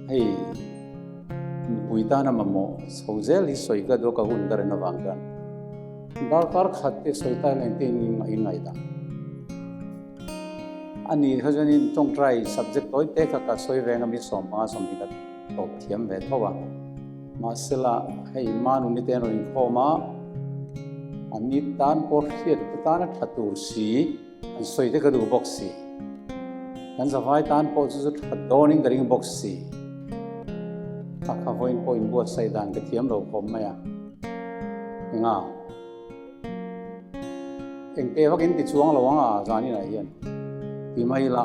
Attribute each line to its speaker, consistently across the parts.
Speaker 1: Hei mipui tana mamawh chho zel hi sawi ka duh a ka hun ka ren avang chuan darkar khat te sawi ta ila engtin in ngaihdan. A ni kha chuanin tawngtai subject tawi te kha ka sawi veng a mi 15 20 ka tawp thiam ve tho a. Mahsela hei Manuni te an rawn inkhawm a, an ni tan pawh hriat te tana tha tur si an sawi te ka duh bawk si. Kan zavai tan pawh chu chu tha dawnin ka ring bawk si. A kha vawiin pawh inbuatsaih dan ka thiam lo khawp mai a. Enga? Engte vakin ti chuang lo ang a zaninah hian ti mai ila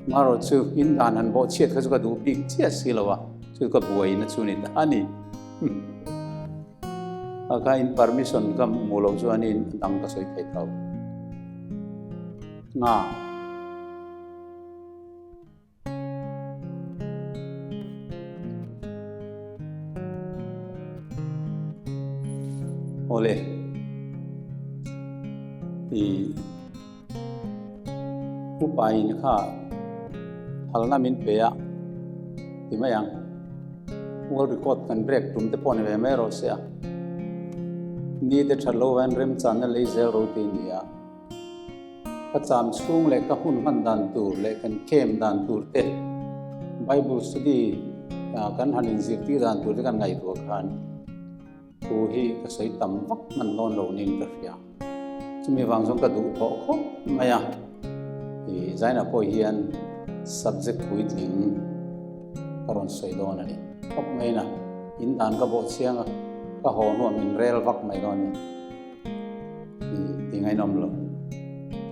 Speaker 1: marawh chu in dan han bawh chhiat kha chu ka duh bik chiah si lo a chu ka buaina chu ni ta a ni. A kha in permission ka hmu loh chuanin dang ka sawi thei tho nga. Awle i upain kha phalna min pe a ti mai ang world record kan break tum te pawh ni ve mai rawh se a ni te that lo vain remchanna lei zel ro ti ni a. Ka cham chhung leh ka hun hman dan tur leh kan camp dan tur te, Bible study kan han inzirtir dan tur te kan ngaihtuah khan thu hi ka sawi tam vak hman dawn lo niin ka hria. Chumi vang chuan ka duh thawh khawp mai a, i Zaina pawh hian subject puitling ka rawn sawi dawn a ni khawp mai na, in dan ka bawh chiang a, ka haw hnuah min rel vak mai dawn a ni. Ti ngaihnawm lo.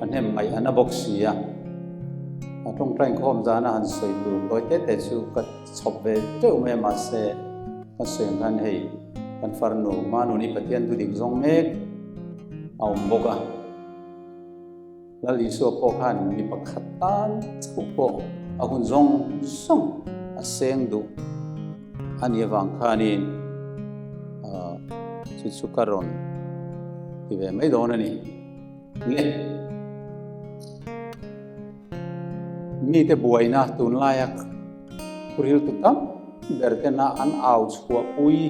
Speaker 1: A hnem ngaih a na bawk si a. A tawngtai inkhawm zana han sawi tur tawi te te chu ka chhawp ve teuh mai a mahse ka sawi ang khan hei kan farnu Manuni Pathian thu dik zawng mek a awm bawk a. Lal Isua pawh khan mi pakhat tan chauh pawh a hun zawng zawng a seng duh a nih avang khanin chu chu ka rawn ti ve mai dawn a ni. Le mite buaina tunlaia thuriltu tam ber tena an au chhuahpui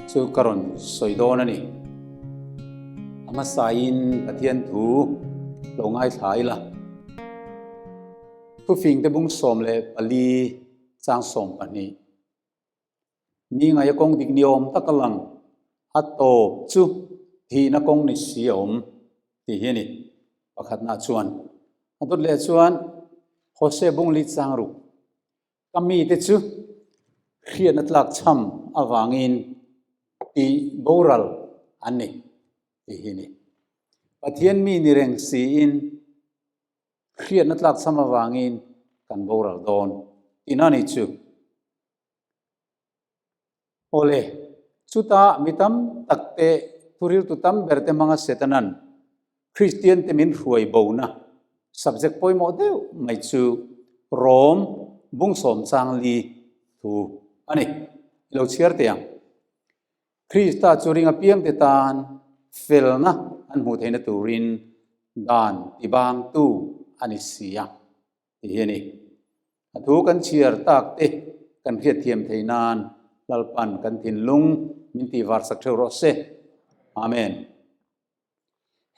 Speaker 1: chu ka rawn sawi dawn a ni. A hmasain Pathian thu lo ngaithla ila. Thufingte bung 14 chang 12. Mi ngaia kawng dik ni awm tak a lang, a tawp chu thihna kawng ni si a awm tih hi a ni. Pakhatna chuan a dawt leh chuan Hosea bung li chang ruk. Ka mite chu hriatna tlak chham avangin tih boral an ni tih hi a ni. Pathian mi ni reng siin hriatna tlak chham avangin kan boral dawn tihna a ni chu. Awle, chutah mi tam tak te thuriltu tam ber te hmanga Setanan Kristian te min hruai bona subject pawimawh deuh mai chu Rom bung sawm chang li thu a ni. I lo chhiar teh ang. Krista chu ring apiang te tan felna an hmuh theihna turin dan tibangtu a ni si a. Ti hi a ni. A thu kan chhiar tak te kan hriatthiam theih nan Lalpan kan thinlung min tihvar sak theuh rawh se. Amen.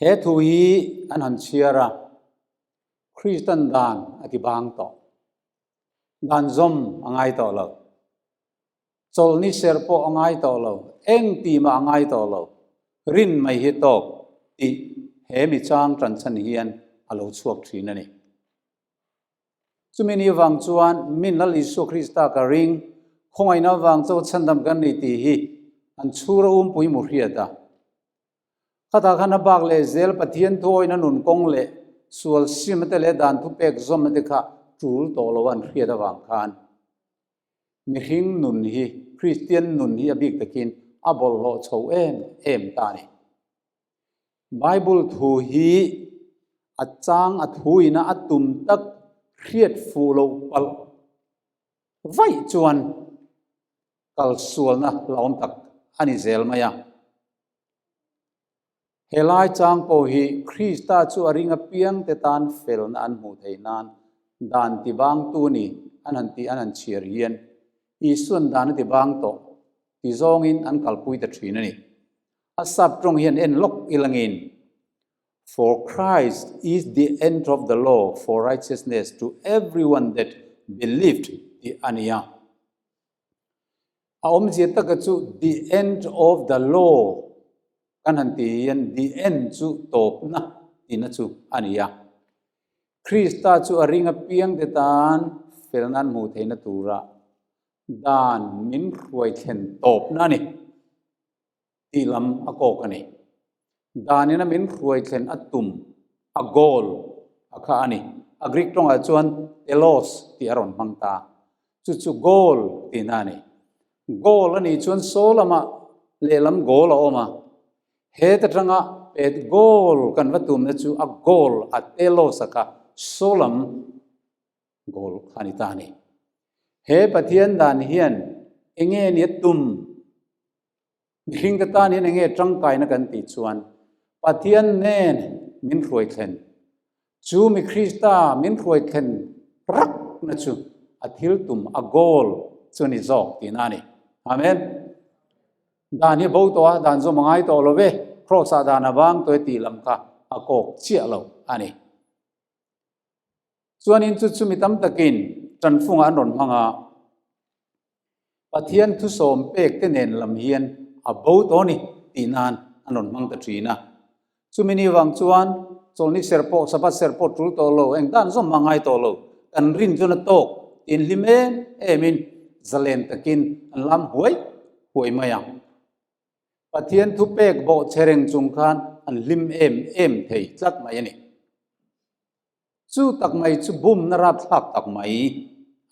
Speaker 1: He thu hi an han chhiar a, Kristan dan a ti bang tawh. Dan zawm a ngai tawh lo. Chawlhni serh pawh a ngai tawh lo, eng tih mah a ngai tawh lo, rin mai hi tawk tih he mi chang ṭanchhan hian a lo chhuak ṭhin a ni. Chumi ni vang chuan min Lal Isua Krista ka ring, khawngaihna vang chaw chhandam kan ni tih hi an chhur a umpui mu hriat a. Khatah khan a bak leh zel Pathian thuawina nun kawng leh sual sim te leh dan thupek zawm te kha ṭul tawh lo an hriat avang khan Mihring nun hi, Kristian nun hi a bik takin a bawlhhlawh chho em em ta a ni. Bible thu hi a chang a thuina a tum tak hriat fuh loh palh vaih chuan kalsualna hlauhawm tak a ni zel mai a. He lai chang pawh hi Krista chu a ring apiangte tan felna an hmuh theih nan dan tibangtu ni an han tih an han chhiar hian Isuan dan a ti bang tawh ti zawngin an kalpui ta thin a ni. A sap tawng hian en lawk ilangin, For Christ is the end of the law for righteousness to everyone that believed tih a ni a. A awmzia taka chu the end of the law kan han tih hian the end chu tawpna tihna chu a ni a. Krista chu a ring apiangte tan felna an hmuh theihna tura dan min hruai thlen tawpna a ni tih lam a kawk a ni. Danin a min hruai thlen a tum, a goal, a kha a ni. A Greek tawngah chuan telos tih a rawn hmang ta. Chu chu goal tihna a ni. Goal a nih chuan saw lamah lehlam goal a awm a, He ta tanga pet goal kan va tumna chu a goal a telos a kha solam goal kha ni ta a ni. He Pathian dan hian enge ni a tum? Mihring te tan hian enge tangkaina kan tih chuan Pathian nen min hruai thlen. Chu mi Krista min hruai thlen rakna chu a thil tum a goal chu a ni zawk tihna a ni. Amen. Dan hi bo tawh a, dan zawm a ngai tawh lo ve, Kraws-ah dan a vang tawh e tih lam kha a kawk chiah lo a ni. Chuanin chu chu mi tam takin tanfungah an rawn hmang a, Pathian thusawm pek te nen lam hian a bo tawh a ni tih nan an rawn hmang ta thin a. Chumi ni vang chuan chawlhni ser pawh, Sabbath ser pawh tul tawh lo, eng dan zawm a ngai tawh lo, kan rin chuan a tawk tiin hlim em emin zalen takin an lam huai huai mai ang. Pathian thupek bawh che reng chung khan an hlim em em thei tlat mai a ni. Chu tak mai chu bumna rapthlak tak mai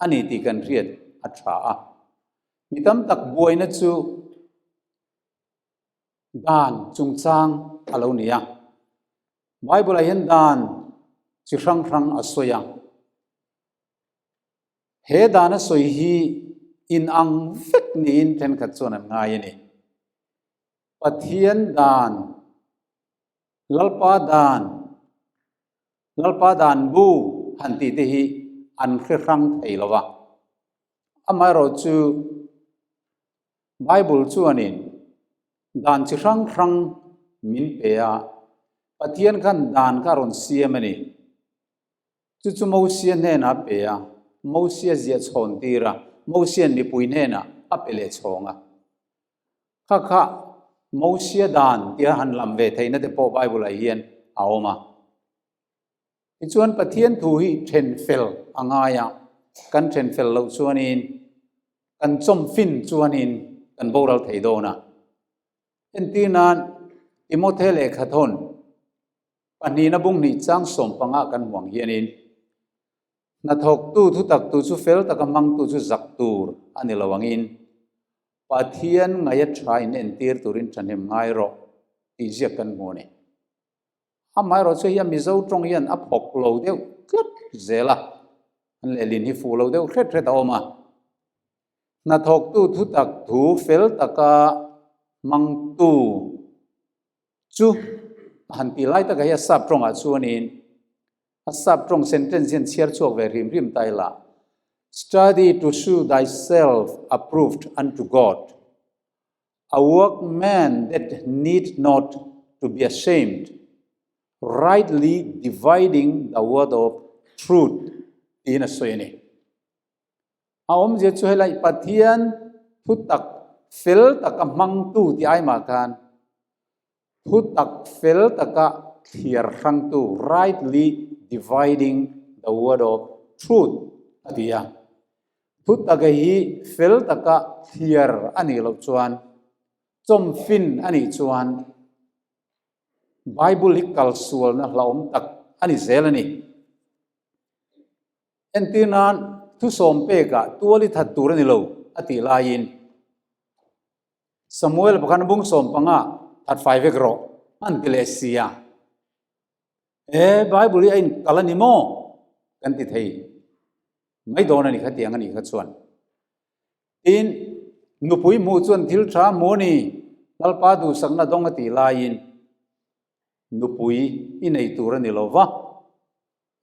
Speaker 1: a ni tih kan hriat a tha a. Mi tam tak buaina chu Dan chungchang a lo ni a. Bible-ah hian dan chi hrang hrang a sawi a. He dan a sawi hi inang vek niin thenkhat chuan an ngai a ni. Pathian dan, Lalpa dan, Lalpa dan bu han tih te hi an hre hrang thei lo va. Amaherawhchu, Bible chuanin dan chi hrang hrang min pe a, Pathian khan dan kha a rawn siam a ni. Chu chu Mosia hnenah a pe a, Mosia ziah chhawn tir a, Mosia'n mipui hnenah a pe leh chhawng a. Kha kha Mosia dan tia han lam ve theihna te pawh Bible-ah hian a awm a. Tichuan Pathian thu hi then fel a ngai a, kan then fel loh chuanin kan chawm fin chuanin kan boral thei dawn a. Entir nan Timothe lehkha thawn pahnihna bung hnih chang 15 kan hmuang hianin hnathawktu thutaktu chu fel taka hmangtu chu zak tur a ni lo angin Pathian ngaia tha in entir turin thahnem ngai rawh tih ziak kan hmu a ni. Amaherawhchu hi a Mizo tawng hian a phawk lo deuh tlat zel a, an lehlin hi fuh lo deuh hret hret a awm a. Hnathawktu thutak thu fel taka hmangtu chu a han tih lai taka hi a sap tawngah chuanin a sap tawng sentence hian chhiar chhuak ve hrim hrim ta ila, Study to shew thyself approved unto God. A workman that need not to be ashamed, rightly dividing the word of truth tiin a sawi a ni. A awmzia chu helai Pathian thutak fel taka hmangtu tih ai mah khan thutak fel taka thliar hrangtu, rightly dividing the word of truth a ti a. Thutak hi fel taka thliar a nih loh chuan, chawmfin a nih chuan Bible hi kalsualna hlauhawm tak a ni zel a ni. Entir nan thusawm pekah tual i that tur a ni lo a tih laiin Samuel pakhat bung 15 that fai vek rawh an ti leh si a. E Bible hi a inkal a ni maw? Kan ti thei mai dawn a ni khatiang a nih kha chuan. Tin, nupui hmuh chuan thil tha hmu a ni, Lalpa duhsakna dawng a tih laiin nupui i nei tur a ni lo va.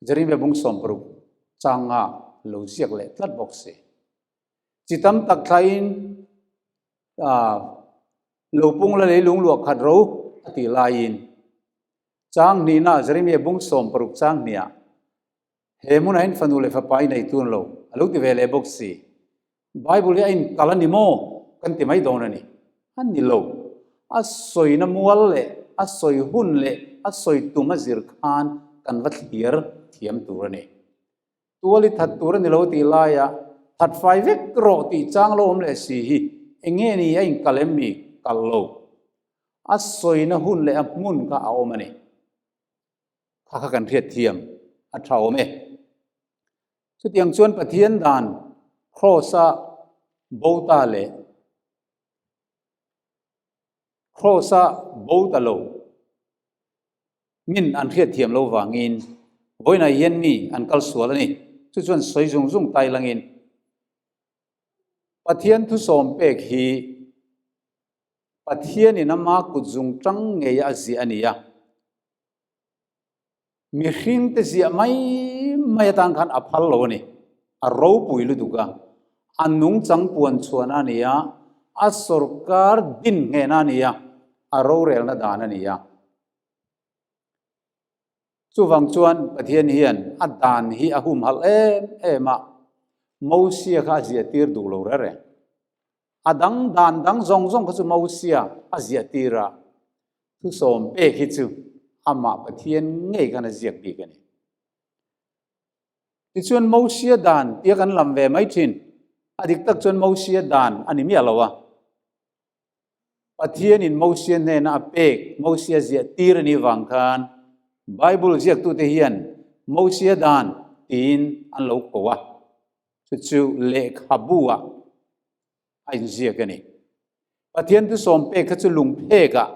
Speaker 1: Jeremia bung 60 chang nga. lo ziak leh tlat bawk si. Chi tam tak thlain lo pung la leilung luah khat ro a tih laiin chang hnihna Jeremiah bung 16 chang hniah he hmunah hian fanu leh fapa i nei tun lo a lo ti ve leh bawk si. Bible hi a inkal a ni maw kan ti mai dawn a ni. A ni lo. A sawina mual leh a sawi hun leh a sawi tum a zir khan kan va thlir thiam tur a ni. Tual i that tur a ni lo tih laia that fai vek rawh tih chang lo awm leh si hi eng nge ni a inkal em mi? Kal lo. A sawina hun leh a hmun kha a awm a ni. Kha kha kan hriat thiam a tha awm e. Chutiang chuan Pathian dan Kraws-a bo ta leh Kraws-a bo ta lo min an hriat thiam lo vangin vawiinah hian mi an kal sual a ni. Chu chuan sawi zung zung tai langin Pathian thusawm pek hi Pathianin ama kut zung tang ngei a ziah a ni a. Mihringte ziah mai mai atan khan a phal lo a ni. A ropui lutuk a, a nungchang puan chhuahna a ni a, a sorkar din nghehna a ni a, a rorelna dan a ni a. Chuvang chuan Pathian hian a dan hi a humhalh em em a, Mosia kha a ziahtir duh lo reng reng. A dang dan dang zawng zawng kha chu Mosia a ziahtir a, Thusawm pek hi chu amah Pathian ngei khan a ziak bik a ni. Tichuan Mosia dan tia kan lam ve mai thin, a dik tak chuan Mosia dan a ni miah lo a. Pathianin Mosia hnena a pek, Mosia ziah tir a nih vang khan Bible ziaktute hian Mosia dan tiin an lo ko a, chu chu lehkhabu-ah a inziak a ni. Pathian thusawm pek kha chu lungphekah,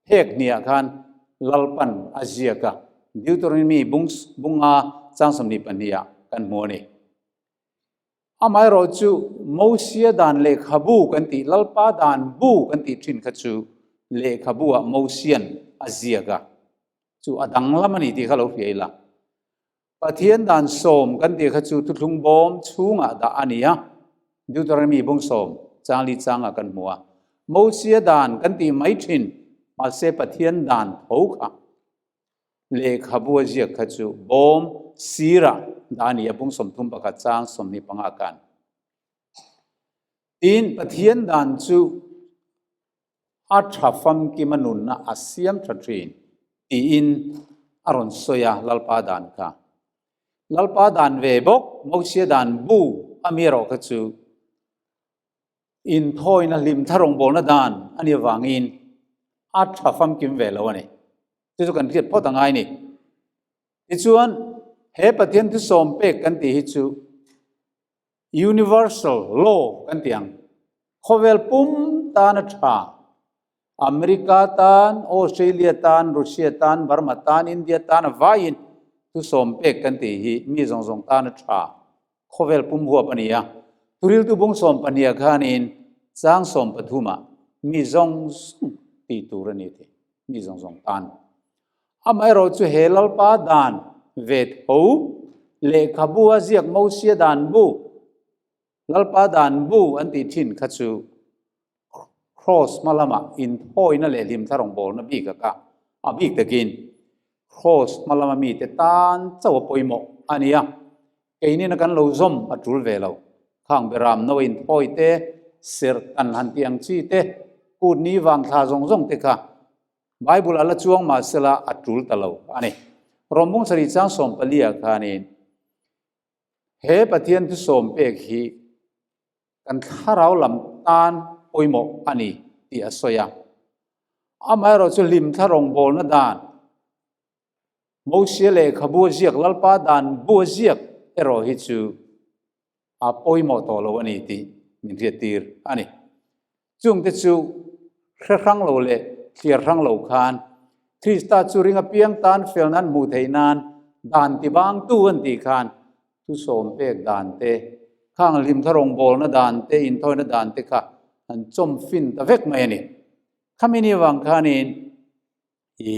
Speaker 1: phek hniah khan Lalpan a ziak a, Deuteronomy bung bunga chang 22ah kan hmu a ni. Amaherawh chu Mosia dan lehkhabu kan tih, Lalpa dan bu kan tih thin kha chu lehkhabu-ah Mosian a ziak a, chu a danglam a ni tih kha lo hria ila. Pathian dan sawm kan tih kha chu thuthlung bawm chhungah dah a ni a, Deuteronomy bung sawm changli changah kan hmu a. Mosia dan kan tih mai thin, mahse Pathian dan tho kha lehkhabu a ziak kha chu bawm sirah dah a ni a, bung 31 chang 25 kan. Tin, Pathian dan chu a tha famkima nunna a siam tha thin tiin a rawn sawi a Lalpa dan kha. Lalpa dan ve bawk Mosia dan bu a mi erawh kha chu inthawina hlim thar rawngbawlna dan a nih avangin a tha famkim ve lo a ni. Chu chu kan hriat phawt a ngai ni. Tichuan, he Pathian thusawm pek kan tih hi chu Universal law kan tih ang. Khawvel pum tan a tha. America tan, Australia tan, Russia tan, Burma tan, India tan a vaiin thusawm pek kan tih hi mi zawng zawng tan a tha. Khawvel pum huap a ni a. Thuriltu bung 12 ah khanin chang 13 ah mi zawng zawng tih tur a ni tih mi zawng zawng tan. Amaherawh chu he Lalpa dan ve tho lehkhabu a ziak Mosia dan bu, Lalpa dan bu an tih thin kha chu Kraws hma lamah inthawina leh hlimthla rawngbawlna bik a ka, a bik takin Kraws hma lama mite tan chauh a pawimawh a ni a, keinin a kan lo zawm a tul ve lo. Khang beram no inthawi te, serh tan han tih ang chi te, kut ni vang thla zawng zawng te kha Bible a la chuang mah sela a tul ta lo a ni. Rom bung sarih chang 14 ah khanin he Pathian thusawm pek hi kan thlarau lam tan pawimawh a ni tih a sawi a. Amaherawh chu hlimthla rawngbawlna dan Mosia lehkhabu a ziak Lalpa dan bu a ziak erawh hi chu a pawimawh tawh lo a ni tih min hriattir a ni. Chungte chu hre hrang lo leh thliar hrang lo khan Krista chu ring apiang tan felna an hmuh theih nan dan tibangtu an tih khan thusawm pek dan te, khang hlimthla rawngbawlna dan te, inthawina dan te kha an chawm fin ta vek mai a ni. Khami ni avang khanin i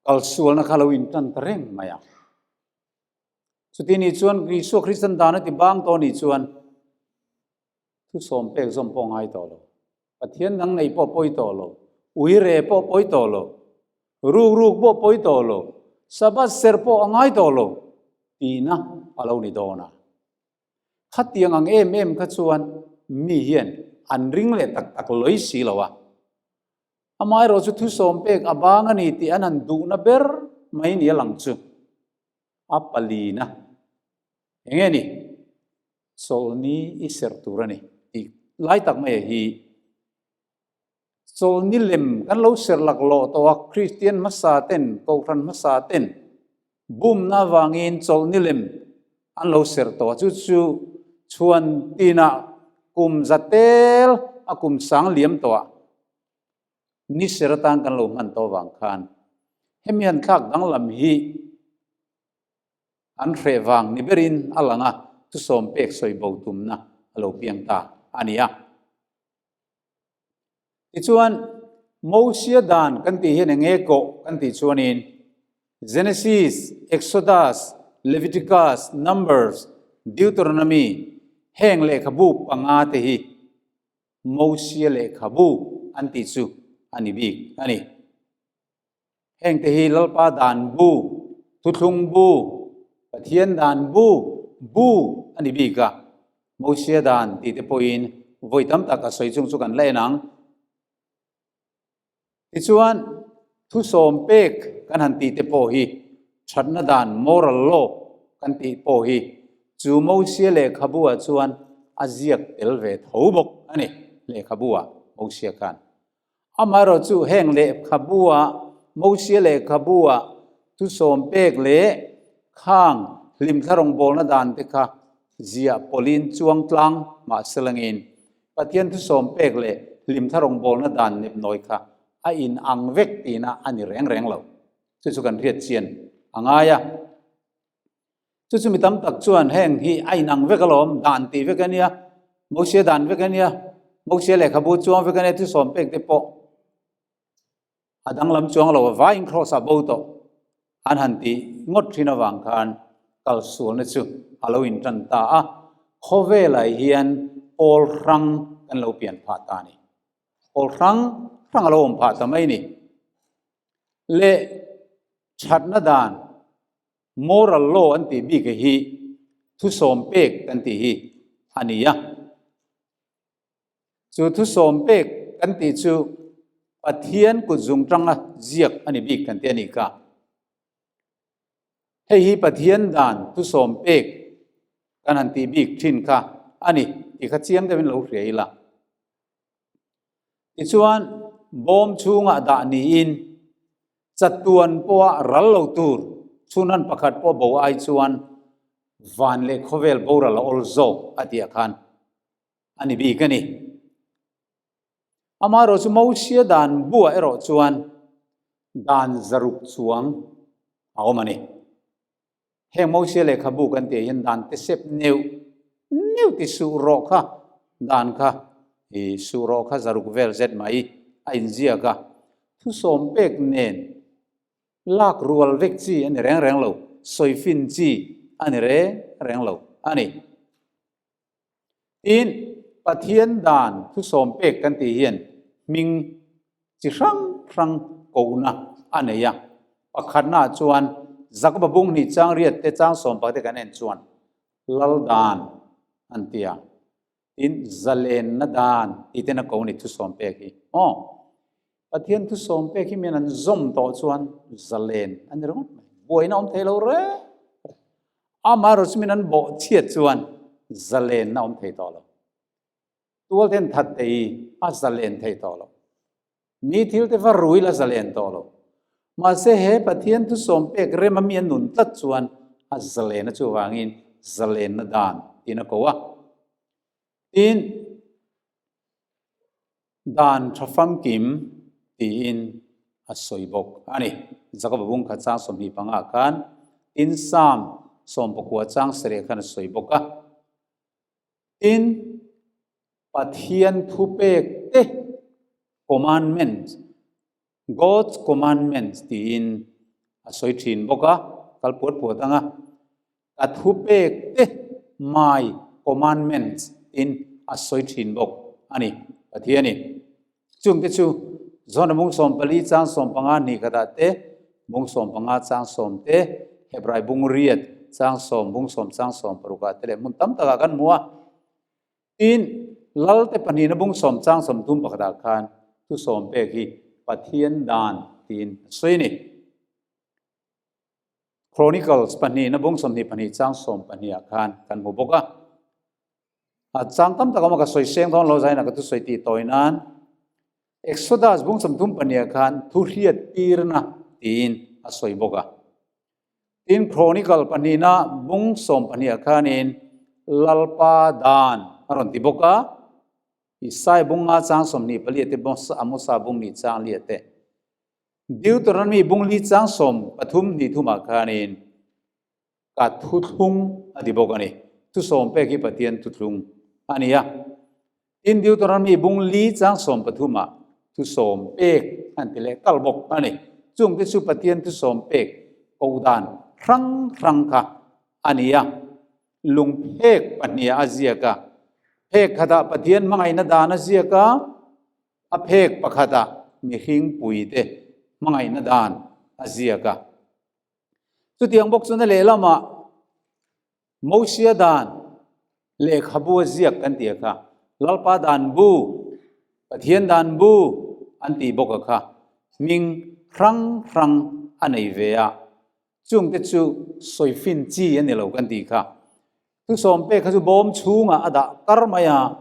Speaker 1: kalsualna kha lo intan ta reng mai a. Chuti nih chuan Isua Kristan dan a ti bang tawh nih chuan thu sawm pek zawm pawh ngai tawh lo. Pathian dang nei pawh pawi tawh lo. Uire pawh pawi tawh lo. Ruk ruk pawh pawi tawh lo. Sabbath ser pawh a ngai tawh lo tihna a lo ni dawn a. Khatiang ang em em kha chuan mi hian an ring leh tak tak lawih si lo a. Amaherawh chu thusawm pek a bang a ni tih an han duhna ber mai ni a lang chu a palina. Eng nge ni? Chawlhni i serh tur a ni tih lai tak mai hi Chawlhni lem kan lo serh laklawh tawh a, Kristian hmasa ten, Kohhran hmasa ten bumna avangin chawlhni lem an lo serh tawh a, chu chu chhuan tinah kum za tel a kum sang liam tawh a, ni ser atan kan lo hman tawh avang khan hemi han thlak danglam hi an hreh vang ni berin a lang a, thusawm pek sawi bo tumna a lo piang ta a ni a. Tichuan, Mosia dan kan tih hian eng nge kawh kan tih chuanin Genesis, Exodus, Leviticus, Numbers, Deuteronomy heng lehkhabu panga te hi Mosia lehkhabu an tih chu a ni bik a ni. Heng te hi Lalpa dan bu, Thuthlung bu, Pathian dan bu, bu a ni bik a. Mosia dan tih te pawhin vawi tam tak a sawi chung chu kan la en ang. Tichuan, thusawm pek kan han tih te pawh hi thatna dan, moral law, kan tih pawh hi chu Mosia lehkhabu ah chuan a ziak tel ve tho bawk a ni, lehkhabu ah Mosia khan. Amaherawh chu heng lehkhabua, Mosia lehkhabua thusawm pek leh khang hlimthla rawngbawlna dan te kha ziah pawlin chuang tlang mahse langin Pathian thusawm pek leh hlimthla rawngbawlna dan nepnawi kha a in ang vek tihna a ni reng reng lo. Chu chu kan hriat chian a ngai a. Chu chu mi tam tak chuan heng hi a inang vek alawm, dan tih vek a nia, Mosia dan vek a nia, Mosia lehkhabu chuang vek a nia, thusawm pek te pawh a danglam chuang lo, vaiin cross ah bo tawh an han tih ngawt thin avang khan kalsualna chu a lo intan ta a, khawvelah hian pawl hrang kan lo pian phah ta a ni. Pawl hrang hrang a lo awm phah ta mai a ni. Leh thatna dan Moral law an tih bik hi thusawm pek kan tih hi a ni a. Chu thusawm pek kan tih chu Pathian kut zung tanga ziak a ni bik kan ti a ni kha. Hei hi Pathian dan thusawm pek kan han tih bik thin kha a ni tih kha chiang deuhin lo hria ila. Tichuan bawm chhungah dah niin Chatuan pawha ral lo tur chhunhan pakhat pawh bo ai chuan van leh khawvel boral a awl zawk a tih ah khan a ni bik a ni. Amaherawh chu Mosia dan buah erawh chuan dan zaruk chuang a awm a ni. Heng Mosia lehkhabu kan tih ah hian dan te sep neuh neuh ti suh rawh kha dan kha i suh rawh kha zaruk vel zet mai a inziak a, thusawm pek nen lak rual vek chi a ni reng reng lo, sawifin chi a ni reng reng lo a ni. Tin, Pathian dan thusawm pek kan tih hian hming chi hrang hrang kohna a nei a. Pakhatnaah chuan Jakoba bung hnih chang riat te chang sawm pakhat te kan en chuan Lal dan an ti a. Tin, zalenna dan tih ten a ko ni thusawm pek hi. Aw, Pathian thusawm pek hi mian an zawm tawh chuan zalen a ni ringawt mai. Buaina awm thei lo reng. Amaherawh chu min an bawh chhiat chuan zalenna awm thei tawh lo. Tual ten that te hi a zalen thei tawh lo. Mi thil te va rui la zalen tawh lo. Mahse he Pathian thusawm pek rem a mi a nun tlat chuan a zalen a chuvangin zalenna dan tiin a ko a. Tin, Dan tha famkim tiin a sawi bawk a ni. Jakoba bung khat chang 25 khan tin Psalm 19 chang sarih khan a sawi bawk a. Tin, Pathian thupek te commandments, God's commandments tiin a sawi thin bawk a, kal puat puat ang a. Ka thupek te, my commandments, tiin a sawi thin bawk a ni, Pathianin. Chungte chu John-a bung 14 chang 15 hnih khatah te, bung 15 chang sawm te, Hebrai bung riat chang sawm bung sawm chang sawm parukah te leh hmun tam takah kan hmu a. Tin, Lalte pahnihna bung sawm chang 30 pakhatah khan thu sawm pek hi Pathian dan tiin a sawi a ni. Chronicles pahnihna bung 22 chang 12 ah khan kan hmu bawk a. A chang tam tak awm a ka sawi seng dawn lo zain a ka thusawi tih tawi nan Exodus bung 34 ah khan thu hriat tirna tiin a sawi bawk a. Tin Chronicle pahnihna bung 12 ah khanin Lalpa dan a rawn ti bawk a. Isai bung nga chang 24 te Amosa bung ni chang li te. Deuteronomy bung li chang 13 hnih thumah khanin ka thuthlung a ti bawk a ni. Thu sawm pek hi Pathian thuthlung a ni a. Tin, Deuteronomy bung li chang 13 ah thu sawm pek an ti leh kal bawk a ni. Chungte chu Pathian thu sawm pek ko dan hrang hrang kha a ni a. Lungphek pahniha a ziak a. Phek khatah Pathian hmangaihna dan a ziak a. A phek pakhatah mihring puite hmangaihna dan a ziak a. Chutiang bawk chuan a lehlamah Mosia dan lehkhabu a ziak kan tih a kha, Lalpa dan bu, Pathian dan bu an tih bawk a kha, hming hrang hrang a nei ve a. Chungte chu sawifin chi a ni lo kan tih kha. Thusawm pek kha chu bawm chhungah a dah kar mai a.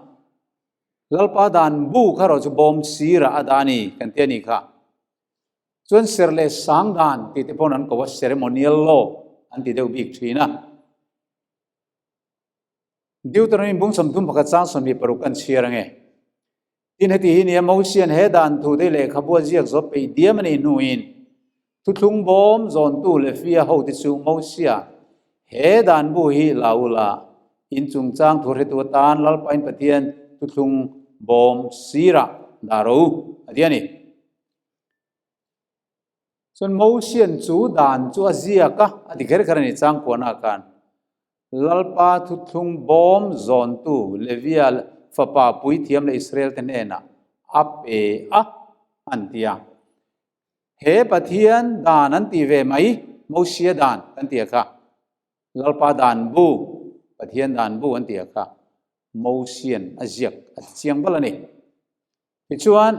Speaker 1: Lalpa dan bu kha rawh chu bawm sirah a dah a ni kan ti a nih kha. Chuan ser leh sang dan tih te pawn an ko a, ceremonial law an ti deuh bik thin a. Deuteronomy bung 31 chang 26 kan chhiar ange. Tin heti hi nia Mosian he dan thu te lehkhabu a ziak zawh peih diam a nih hnuin Thuthlung bawm zawntu leh fia hote chu Mosia he dan bu hi la u la, in chungchang thu hretu atan Lalpain Pathian thuthlung bawm sirah dah rawh u, a ti a ni. Chuan Mosian chu dan chu a ziak a, a ti kher kher a ni changkuanah khan. Lalpa thuthlung bawm zawntu Levia fapa puithiam leh Israel te hnenah a pe a, an ti a. He Pathian dan an tih ve mai, Mosia dan kan tih a kha, Lalpa dan bu, Pathian dan bu an tih a kha, Mosian a ziak a ti chiang bal a ni. Tichuan,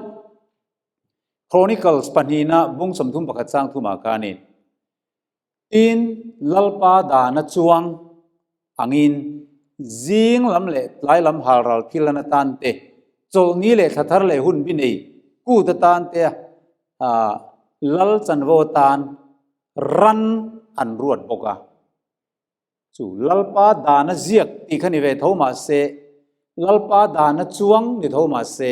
Speaker 1: Chronicles pahnihna bung 31 chang thumah khanin, Tin, Lalpa dana chuang angin zing lam leh tlai lam halral thil an atan te, chawlhni leh thla thar leh hun bi nei kut atan te Lal chanvo atan ran an ruat bawk a. Chu Lalpa dana ziak tih kha ni ve tho mah se, Lalpa dana chuang ni tho mah se,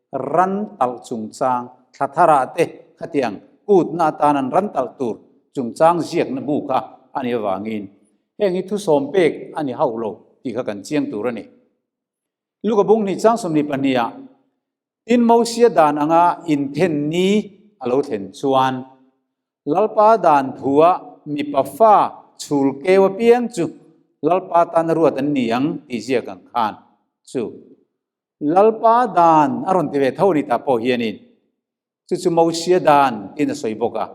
Speaker 1: ran talh chungchang thla tharah te khatiang kutna atan an ran talh tur chungchang ziakna bu kha a nih avangin heng hi thusawm pek a ni hauh lo tih kha kan chiang tur a ni. Luka bung hnih chang 22 ah Tin Mosia dan anga inthen ni a lo thlen chuan Lalpa dan thua mipa fa chhul keu apiang chu Lalpa tan a ruat an ni ang tih ziak ang khan chu Lalpa dan a rawn ti ve tho a ni ta pawh hianin chu chu Mosia dan tiin a sawi bawk a.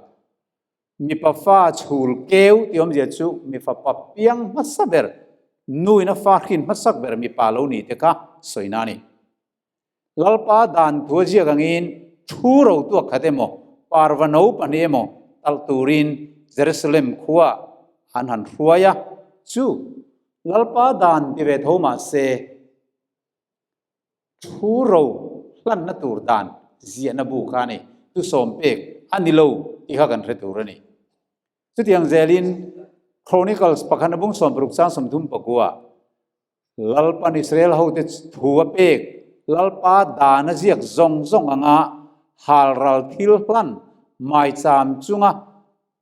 Speaker 1: Mipa fa chhul keu tih awmzia chu mifa pa piang hmasa ber, nuin a fa hrin hmasak ber mipa lo ni te kha sawina a ni. Lalpa dan thu a ziak angin thu ro tuak khat emaw, parva no pahnih emaw talh turin Jerusalem khua an han hruai a, chu Lalpa dan ti ve tho mah se thu ro hlanna tur dan ziahna bu kha a ni, tu sawm pek a ni lo tih kha kan hre tur a ni. Chutiang zelin Chronicles pakhat a bung 60 chang 34 Lalpan Israel hote thu a pek, Lalpa dan a ziak zawng zawng anga halral thil hlan maicham chunga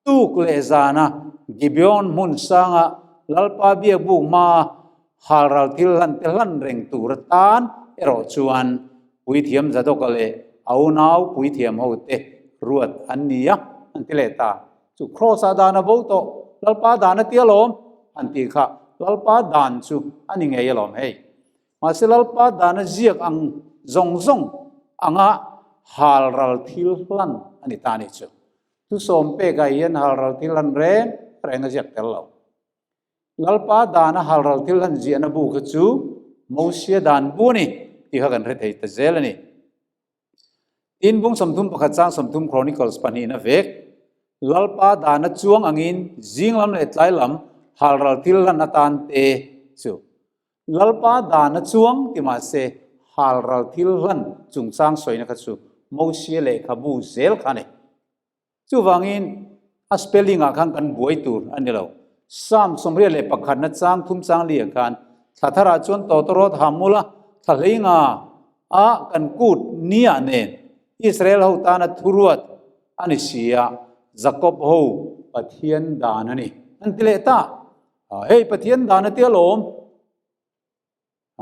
Speaker 1: tuk leh zana Gibeon hmun sanga Lalpa biakbuk hmaa halral thil hlan te hlan reng tur atan erawh chuan puithiam Zadoka leh a unau puithiam hote ruat an ni a, an ti leh ta. Chu Kraws-ah dan a bo tawh, Lalpa dan a ti alawm. an tih kha Lalpa dan chu a ni ngei alawm hei. Mahse Lalpa dana ziak ang zawng zawng anga halral thil hlan a ni ta a nih chu. Thusawm pekah hian halral thil hlan reng reng a ziak tel lo. Lalpa dana halral thil hlan ziahna bu kha chu Mosia dan bu a ni tih kha kan hre thei ta zel a ni. Tin, bung 31 chang 30 Chronicles pahnihna vek, Lalpa dana chuang angin zing lam leh tlai lam halral thil hlan atan te chu Lalpa dana chuang ti mahse halral thil hlan chungchang sawina kha chu Mosia lehkhabu zel kha a ni. Chuvangin a spelling ah khan kan buai tur a ni lo. Psalm 81 na chang thum chang li ah khan thla tharah chuan tawtawrawt ha mula thla hleinga a kan kut ni ah nen Israel ho tana thuruat a ni si a, Jakob ho Pathian dan a ni an ti leh ta. Hei Pathian dan a ti alawm.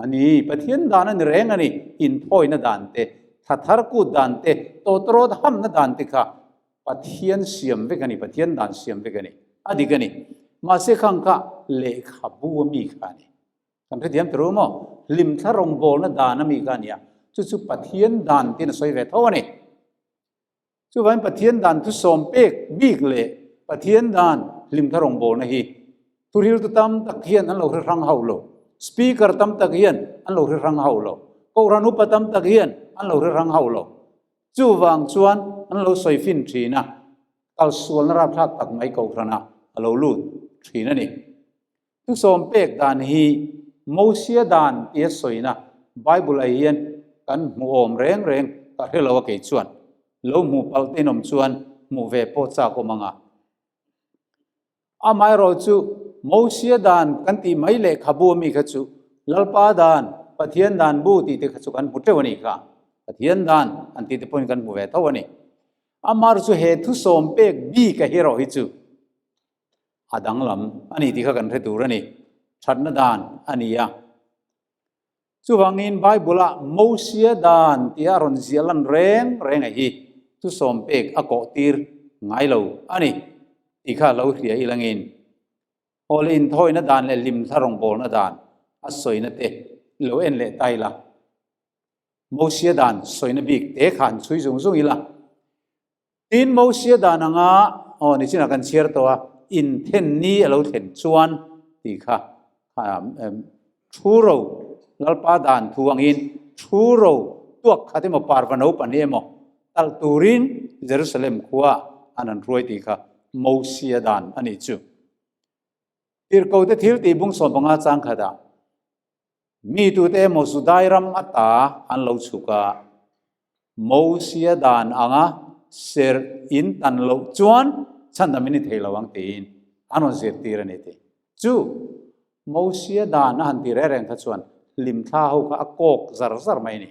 Speaker 1: A ni, Pathian dan a ni reng a ni, inthawina dan te, thla thar kut dan te, tawtawrawt hamna dan te kha Pathian siam vek a ni, Pathian dan siam vek a ni, a dik a ni. Mahse khang kha lehkhabu a mi kha a ni. Kan hrethiam ta ru maw? Hlimthla rawngbawlna dan a mi kha a ni a, chu chu Pathian dan tiin a sawi ve tho a ni. Chuvangin Pathian dan thusawm pek bik leh Pathian dan hlimthla rawngbawlna hi thuhriltu tam tak hian an lo hre hrang hauh lo. Speaker tam tak hian an lo hre hrang hauh lo. Kohhran upa tam tak hian an lo hre hrang hauh lo. Chuvang chuan an lo sawi fin thin a, kalsualna rapthlak tak mai kohhranah a lo lut thin a ni. Thusawm pek dan hi Mosia dan tia sawina Bible ah hian kan hmu awm reng reng ka hre lo a kei chuan lo hmuh palh te inawm chuan hmuh ve pawh chak awm ang a. Amaherawh chu Mosia dan kan tih mai lehkhabu ami kha chu Lalpa dan, Pathian dan bu tih te kha chu kan hmu teuh a nih kha. Pathian dan an tih te pawhin kan hmu ve tho a ni. Amaherawh chu he thusawm pek bik a hi erawh hi chu a danglam a ni tih kha kan hre tur a ni. Thatna dan a ni a. Chuvangin Bible-ah Mosia dan tia a rawn ziah lan reng reng a hi thusawm pek a kawh tir ngai lo a ni tih kha lo hria ilangin aw le inthawina dan leh hlimthla rawngbawlna dan a sawina te lo en leh ta ila. Mosia dan sawina bik te kha an chhui zung zung ila. Tin, Mosia dan anga aw nichinah kan chhiar tawh a, inthen ni a lo thlen chuan tih kha thu ro Lalpa dan thu angin thu ro tuak khat emaw parva no pahnih emaw talh turin Jerusalem khua an an hruai tih kha Mosia dan a nih chu. Tirhkote thil tih bung 15 chang khatah Mi tute emaw Judai ram ata an lo chhuk a, Mosia dan anga serh in tan loh chuan chhandam in ni thei lo ang tiin an rawn zirtir a ni ti. Chu Mosia dan a han ti reng reng kha chuan hlimthla ho kha a kawk zar zar mai a ni.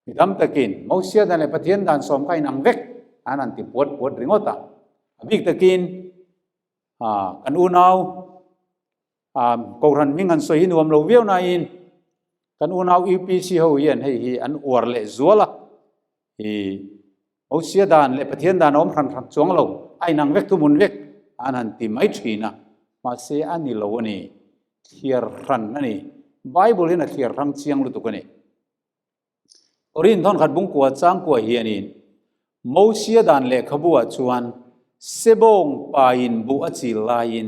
Speaker 1: Mi tam takin Mosia dan leh Pathian dan sawm kha inang vek an han ti puat puat ringawt a. A bik takin kan unau Kohhran hming han sawi hi nuam lo viau nain kan unau UPC ho hian hei hi an uar leh zual a. I Mosia dan leh Pathian dan a awm hran hran chuang lo, a inang vek thuhmun vek an han ti mai thin a. Mahse a ni lo a ni, thliar hran a ni. Bible hian a thliar hrang chiang lutuk a ni. Korin thawnkhat bungkua changkua hianin Mosia dan lehkhabu ah chuan sebawng pain buh a chil laiin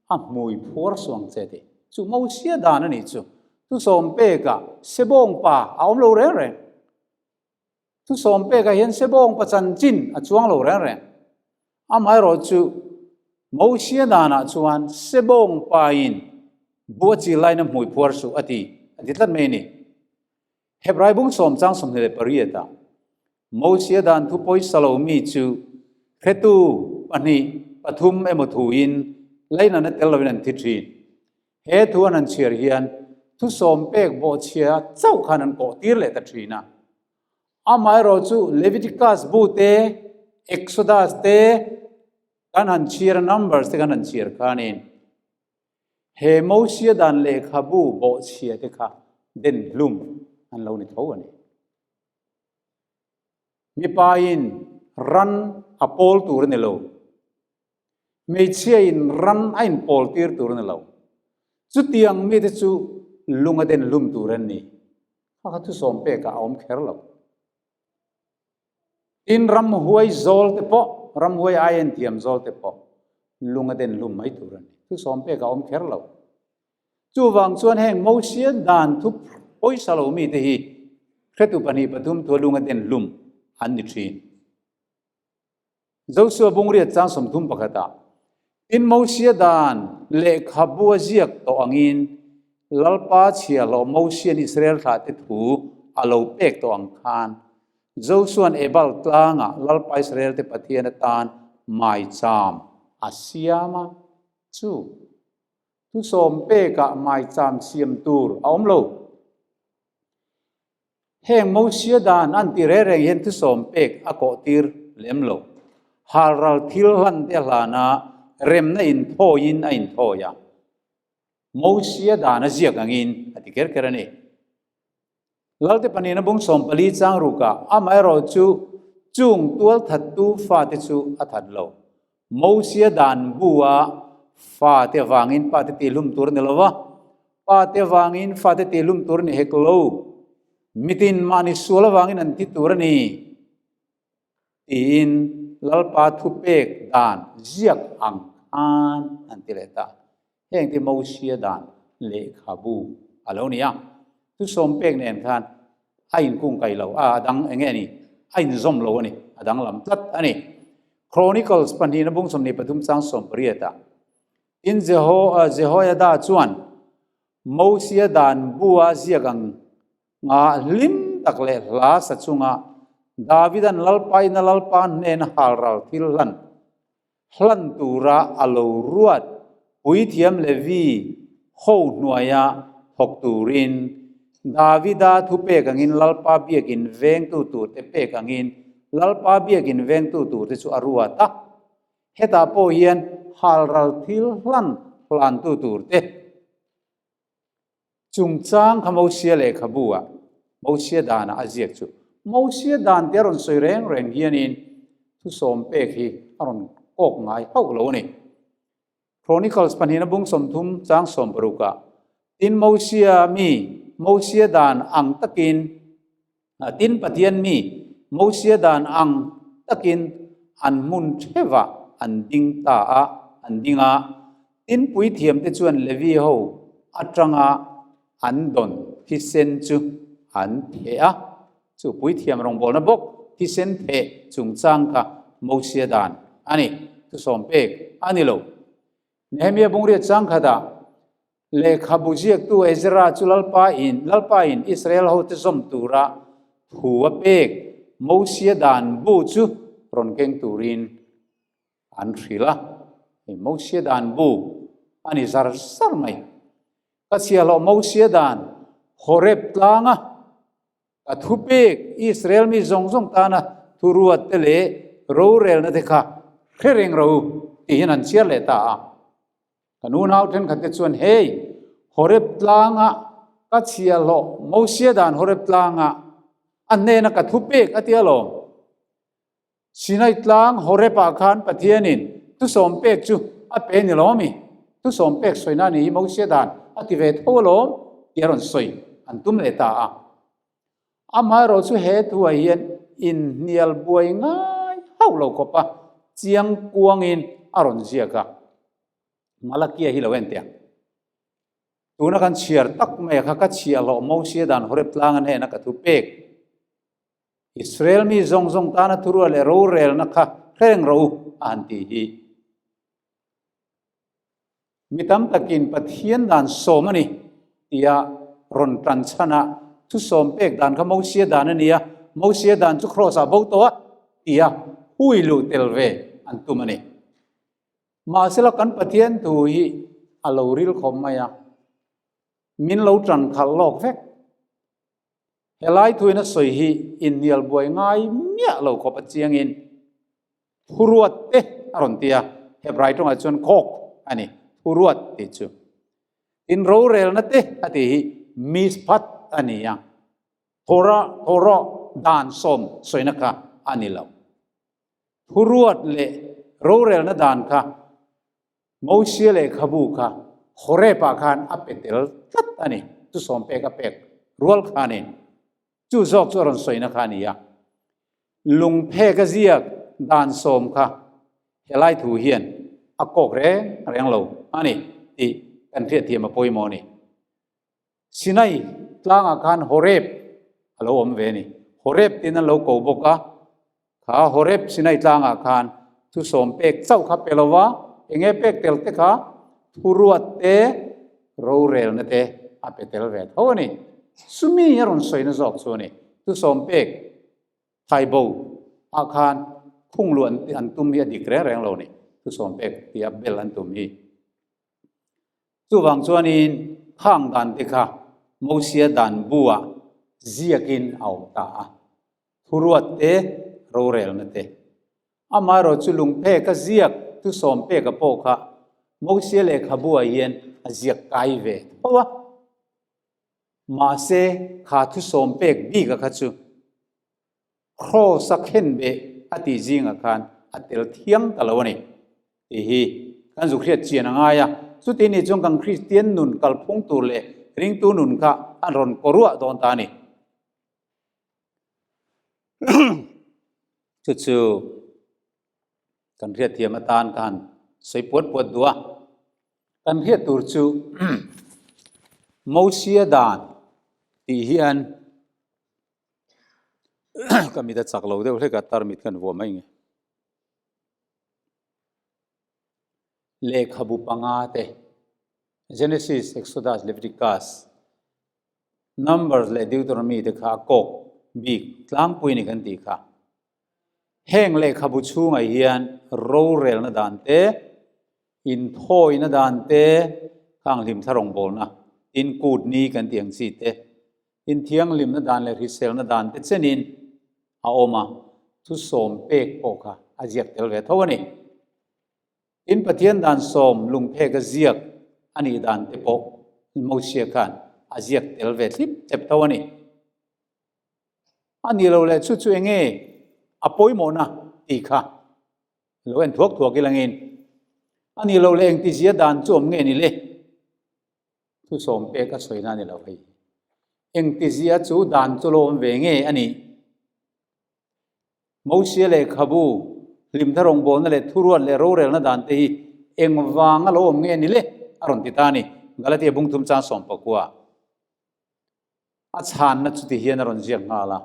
Speaker 1: a hmui phuar suang che ti. Chu Mosia dan a nih chu. Thusawm pekah sebawng pa a awm lo reng reng. Thusawm pekah hian sebawng pa chanchin a chuang lo reng reng. Amaherawh chu Mosia danah chuan sebawng pain buh a chil laiin a hmui phuar suh a ti a ti tlat mai a ni. Hebrai bung sawm chang 28 ah Mosia dan thu pawisa lo mi chu hretu pahnih pathum emaw thuin leinana tel loin an thi thin. He thu an han chhiar hian thu sawm pek bawhchhia chauh khan an kawh tir leh ta thin a. Amaherawh chu Leviticus bu te, Exodus te kan han chhiar a, Numbers te kan han chhiar khanin He Mosia dan lehkhabu bawhchhia te kha den hlum an lo ni tho a ni. Mipain ran a pawl tur a ni lo. Hmeichhia in ran a in pawl tir tur a ni lo. Chutiang mite chu lung a den hlum tur an ni. Kha kha thusawm pekah a awm kher lo. Tin, ramhuai zawl te pawh, ramhuai ai en thiam zawl te pawh lung a den hlum mai tur a ni. Thusawm pekah a awm kher lo. Chuvang chuan heng Mosia dan thu pawisa lo mite hi hretu pahnih pathum thua lung a den hlum an ni thin. Josua bungriat chang 31 ah, Tin Mosia dan lehkhabu a ziak tawh angin Lalpa chhiahhlawh Mosian Israel thlahte thu a lo pek tawh ang khan Josuan Ebal tlangah Lalpa Israelte Pathian atan maicham a siam a, chu thusawm pekah maicham siam tur a awm lo. Heng Mosia dan an ti reng reng hian thusawm pek a kawh tir lem lo. Halral thil hlan te a hlan a, remna inthawiin a inthawi a. Mosia dan a ziak angin a ti ker ker a ni. Lalte pahnihna bung 14 chang rukah amaherawhchu chung tualthattu fate chu a that lo. Mosia dan bu a fate avangin pate tihlum tur a ni lo va, pate avangin fate tihlum tur a ni hek lo. Mitin mahni sual avangin an thi tur a ni tiin Lalpa thupek dan ziak ang khan an ti leh ta. Heng te Mosia dan lehkhabu a lo ni a, thusawm pek nen khan a inkung kai lo, a dang eng nge ni, a inzawm lo a ni, a danglam tlat a ni. Chronicles pahnihna bung 23 chang 18 ah, Tin Jehoiada chuan Mosia dan bua ziak ang nga hlim tak leh hla sa chunga Davidan Lalpa ina Lalpa hnena halral thil hlan hlan tura a lo ruat puithiam Levi ho hnuaia thawk turin Davida thupek angin Lalpa biakin vengtu turte pek angin Lalpa biakin vengtu turte chu a ruat a. Hetah pawh hian halral thil hlan hlantu turte Chungchang kha Mosia lehkhabu ah Mosia danah a ziak chu. Mosia dan te a rawn sawi reng reng hianin thusawm pek hi a rawn kawk ngai hauh lo a ni. Chronicles pahnihna bung 30 chang 60 ah, Tin Mosia mi Mosia dan ang takin Tin Pathian mi Mosia dan ang takin an hmun theuhah an ding ta a, an ding a. Tin puithiamte chuan Levi ho atanga an dawn thisen chu an theh a. Chu puithiam rawngbawlna bawk thisen theh chungchang kha Mosia dan a ni, thusawm pek a ni lo. Nehemia bungriat chang khatah Lehkhabu ziaktu Ezra chu Lalpa in Lalpa in Israel hote zawm tura thu a pek Mosia dan bu chu rawn keng turin an hrilh a. Hei Mosia dan bu a ni zar zar mai. Ka chhiahhlawh Mosia dan Horeb tlanga ka thupek Israel mi zawng zawng tana thuruat te leh rorelna te kha hre reng ro tihin an chhiar leh ta a. Kan unau thenkhat te chuan, Hei, Horeb tlanga ka chhiahhlawh Mosia dan Horeb tlanga a hnena ka thu pek a ti alawm. Sinai tlang Horeb ah khan Pathianin thusawm pek chu a pe ni lo ami? Thusawm pek sawina ni hi Mosia dan a ti ve tho alawm tih a rawn sawi an tum leh ta a. Amaherawh chu he thuah hian inhnial buai ngai hauh lo khawp a, chiang kuangin a rawn ziak a. Malakia hi lo en teh ang. Tuna kan chhiar tak mai a kha ka chhiahhlawh Mosia dan Horeb tlanga hnena ka thu pek. Israel mi zawng zawng tana thurua leh rorelna kha hreng rawh u a han ti hi. Mi tam takin Pathian dan sawm a ni tia rawn tan chhan a, thusawm pek dan kha Mosia dan a ni a, Mosia dan chu kraws ah bo tawh a tia hui luh tel ve an tum a ni. Mahsela kan Pathian thu hi a lo ril khawp mai a, min lo tan khalh lawk vek. Helai thuin a sawi hi inhnial buai ngai miah lo khawp a chiangin thuruat te a rawn ti a, Hebrai tawngah chuan khawk a ni, thuruat tih chu. Tin rorelna te a tih hi mishpat a ni a, Torah, Torah dan sawm sawina kha a ni lo. Thuruat leh rorelna dan kha. Mosia lehkhabu kha Horeb-ah khan a pe tel tlat a ni. Chu sawm pek a pek rual khanin chu zawk chu a rawn sawina kha a ni a. Lungphek a ziak dan sawm kha helai thu hian a kawk reng reng lo a ni tih kan hriatthiam a pawimawh a ni. Sinai tlangah khan Horeb a lo awm ve a ni. Horeb tiin an lo ko bawk a, kha Horeb Sinai tlangah khan thusawm pek chauh kha pe lo va, eng nge pek tel te kha thuruat te, rorelna te a pe tel ve tho a ni. Chumi a rawn sawina zawk chu a ni. Thusawm pek thaibo ah khan khungluah an tum hi a dik reng reng lo a ni. Thusawm pek tia bel an tum hi. Chuvang chuanin khang dan te kha Mosia dan buah ziakin a awm ta a, thuruat te, rorelna te. Amaherawh chu lungphek a ziak thusawm peka pawh kha Mosia lehkhabuah hian a ziak kai ve tho a. Mahse kha thusawm pek bika kha chu Kraws a khen beh a tih zingah khan a tel thiang ta lo a ni tih hi kan zuk hriat chian a ngai a. Chuti nih chuan kan Kristian nun kalphung tur leh ringtu nun kha an rawn kaw ruah dawn ta a ni. Chu chu kan hriatthiam atan ka han sawi puat puat duh a. Kan hriat tur chu Mosia dan tih hian ka mit a chak lo deuh hlek a tarmit khan vuah mai nge lehkhabu panga te Genesis Exodus Leviticus Numbers leh Deuteronomy te kha a kawk bik tlangpui ni kan tih kha heng lehkhabu chhungah hian rorelna dan te inthawina dan te khang hlimthla rawngbawlna tin kut ni kan tih ang chi te Inthianghlimna dan leh hriselna dan te chenin a awm a, thusawm pek pawh kha a ziak tel ve tho a ni. Tin, Pathian dan sawm lungphek a ziak a nih dan te pawh Mosia khan a ziak tel ve thlip thlep tho a ni. A nih loh leh chu chu enge a pawimawhna tih kha lo en thuak thuak ilangin a nih loh leh engtizia dan chu awm nge ni le? Thusawm pek a sawina a ni lo hei. Engtizia chu dan chu lo awm ve nge a nih? Mosia lehkhabu, hlimna rawngbawlna leh thuruat leh rorelna dan te hi engvanga lo awm nge a ni le? A rawn ti ta a ni. Galatia bungthum chang 19. A chhanna chuti hian a rawn ziak nghal a,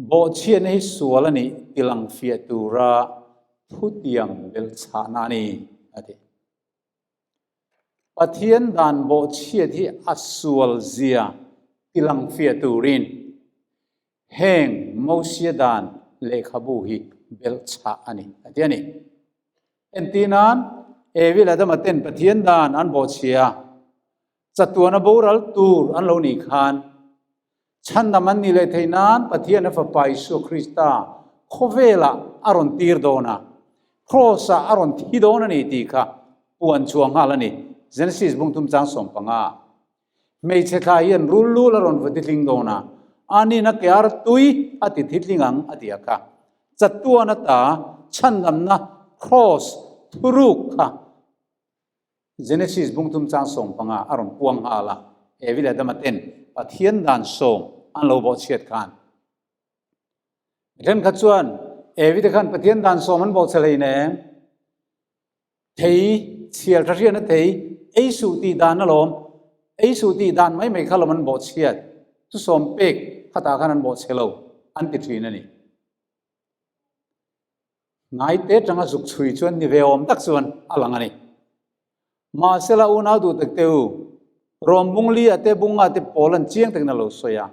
Speaker 1: Bawhchhiatna hi sual a nih tilang fiah tura thutiang belhchhahna a ni, a ti. Pathian dan bawhchhiat hi a sual zia tilang fiah turin heng Mosia dan lehkhabu hi belhchhah a ni, a ti a ni. Entir nan, Evi leh Adama ten Pathian dan an bawhchhia a, chatuana boral tur an lo nih khan Chhandam an nih leh theih nan Pathian a Fapa Isua Krista khawvelah a rawn tir dawn a, Kraws-ah a rawn thi dawn a ni tih kha puan chhuah nghal a ni. Genesis bungthum chang 15. Hmeichhe thla hian rul lul a rawn va titling dawn a, anin a ke ar tui a ti thitling ang a ti a kha. Chatuan ata chhandamna Kraws thuruk kha Genesis bungthum chang 15 a rawn puang nghal a, Evi leh Adama ten Pathian dan sawm an lo bawhchhiat khan. Mi thenkhat chuan Evi te khan Pathian dan sawm an bawhchhe hlei nem, thei chhial tha hriatna thei ei suh tih dan alawm, ei suh tih dan mai mai kha lawm an bawhchhiat, chu sawm pek khatah khan an bawhchhe lo an ti thin a ni. Ngaite tanga zuk chhui chuan ni ve awm tak chuan a lang a ni. Mahsela unau duh tak te u, Rom bung li a te bung nga te pawl an chiang takin a lo sawi a,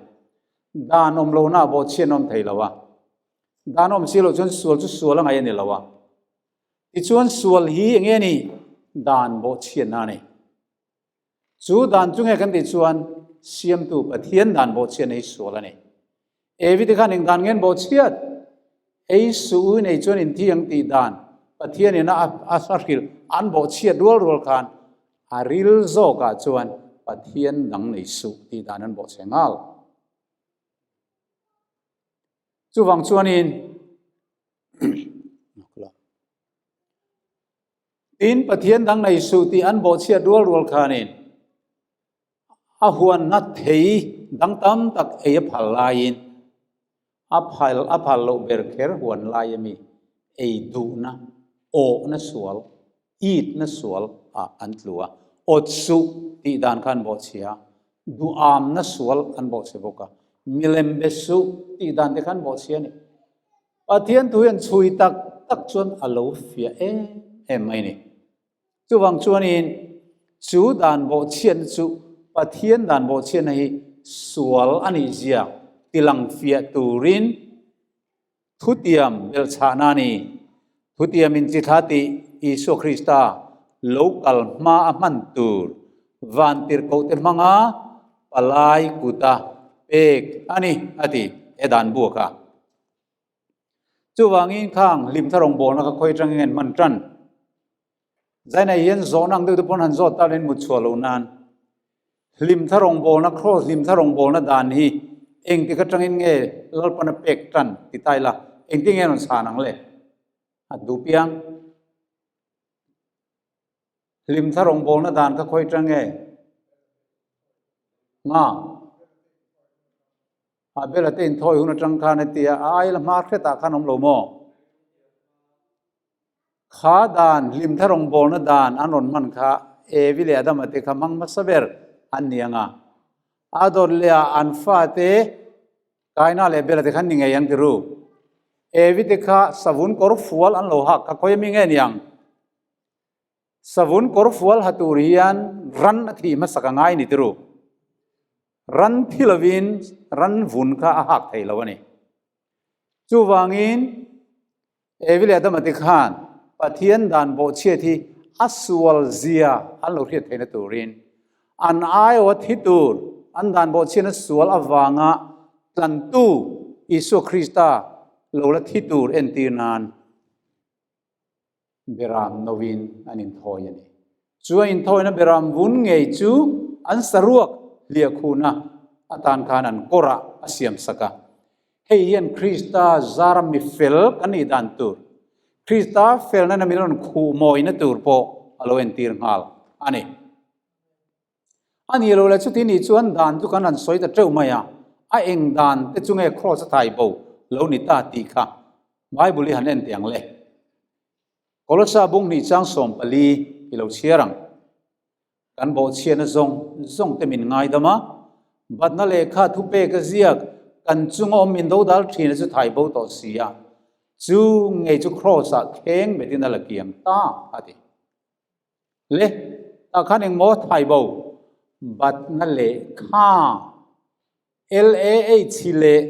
Speaker 1: dan awm lohna ah bawhchhiat an awm thei lo a, dan awm si loh chuan sual chu sual a ngaih a ni lo a. Tichuan sual hi eng nge ni? Dan bawhchhiatna a ni. Chu dan chu nge kan tih chuan Siamtu Pathian dan bawhchhiatna hi sual a ni. Evi te khan eng dan nge an bawhchhiat? Ei suh u nei chuan in thi ang tih dan Pathian in a a hrilh an bawhchhiat rual rual khan a ril zawkah chuan Pathian dang nei suh tih dan an bawhchhe nghal. Chuvang chuanin. Tin, Pathian dang nei suh tih an bawhchhiat rual rual khanin a huanna thei dang tam tak ei a phal laiin a phal a phal loh ber kher huan lai ami ei duhna, awhna sual, itna sual ah an tlu a, awt suh tih dan kha an bawhchhia a, duhamna sual an bawhchhe bawk a, milem be suh tih dan te kha an bawhchhia a ni. Pathian thu hian chhui tak tak chuan a lo fiah em em mai a ni. Chuvang chuanin chu dan bawhchhiatna chu Pathian dan bawhchhiatna hi sual a nih zia tilang fiah turin thutiam belhchhahna a ni. Thutiam inchithla tih Isua Krista lo kal hma a hman tur vantirhkohte hmanga palai kuta pek a ni a ti he dan buak a. Chuvangin khang hlimthla rawngbawlna kha khawi atangin an hman tan. Zainai hian zawhna ang deuh te pawn han zawt ta lo in mut chhuah lo nan. Hlimthla rawngbawlna, Kraws hlimthla rawngbawlna dan hi engtik atangin nge Lalpan a pek tan ti ta ila, engtin nge a rawn chhan ang le? A duh piang. Hlimthla rawngbawlna dan kha khawi atang nge? Nga. Abel-a te inthawi hun atang khan a ti a, a aila hma hretah khan awm lo maw? Kha dan, hlimthla rawngbawlna dan an rawn hman kha Evi leh Adama te kha hmang hmasa ber an ni ang a. A dawt leh ah an fate Kaina leh Bela te kha an ni ngei ang ti ru. Evi te kha savun kawr fual an lo hak kha khawi ami nge ni ang? Savun kawr fual ha tur hian ran a thih hmasak a ngai ni ti ru. Ran thi lovin ran vun kha a hak thei lo a ni. Chuvangin Evi leh Adama te khan Pathian dan bawhchhiat hi a sual zia an lo hriat theihna turin an aiawha thi tur an dan bawhchhiatna sual avanga tlantu Isua Krista lo la thi tur entir nan Beram novin an inthawi a ni. Chu a inthawina beram vun ngei chu an saruak hliahkhuhna atan khan an kawrah a siamsak a. Hei hian Krista zara mi fel kan nih dan tur, Krista felna na min rawn khuh mawina tur pawh a lo entir nghal a ni. A nih lo le chuti nih chuan dan chu kan han sawi ta teuh mai a, a eng dan te chu nge kraws a thai bo lo ni ta tih kha Bible i han en teh ang le. Kolosa bung hnih chang 14 i lo chhiar ang. Kan bawhchhiatna zawng zawng te min ngaidam a, batna lehkha thupek a ziak kan chunga awm min dodal thin a chu thai bo tawh si a, chu ngei chu kraws ah kheng betin a la kiang ta a ti. Le, tah khan engmaw thai bo? Batna lehkha LAH leh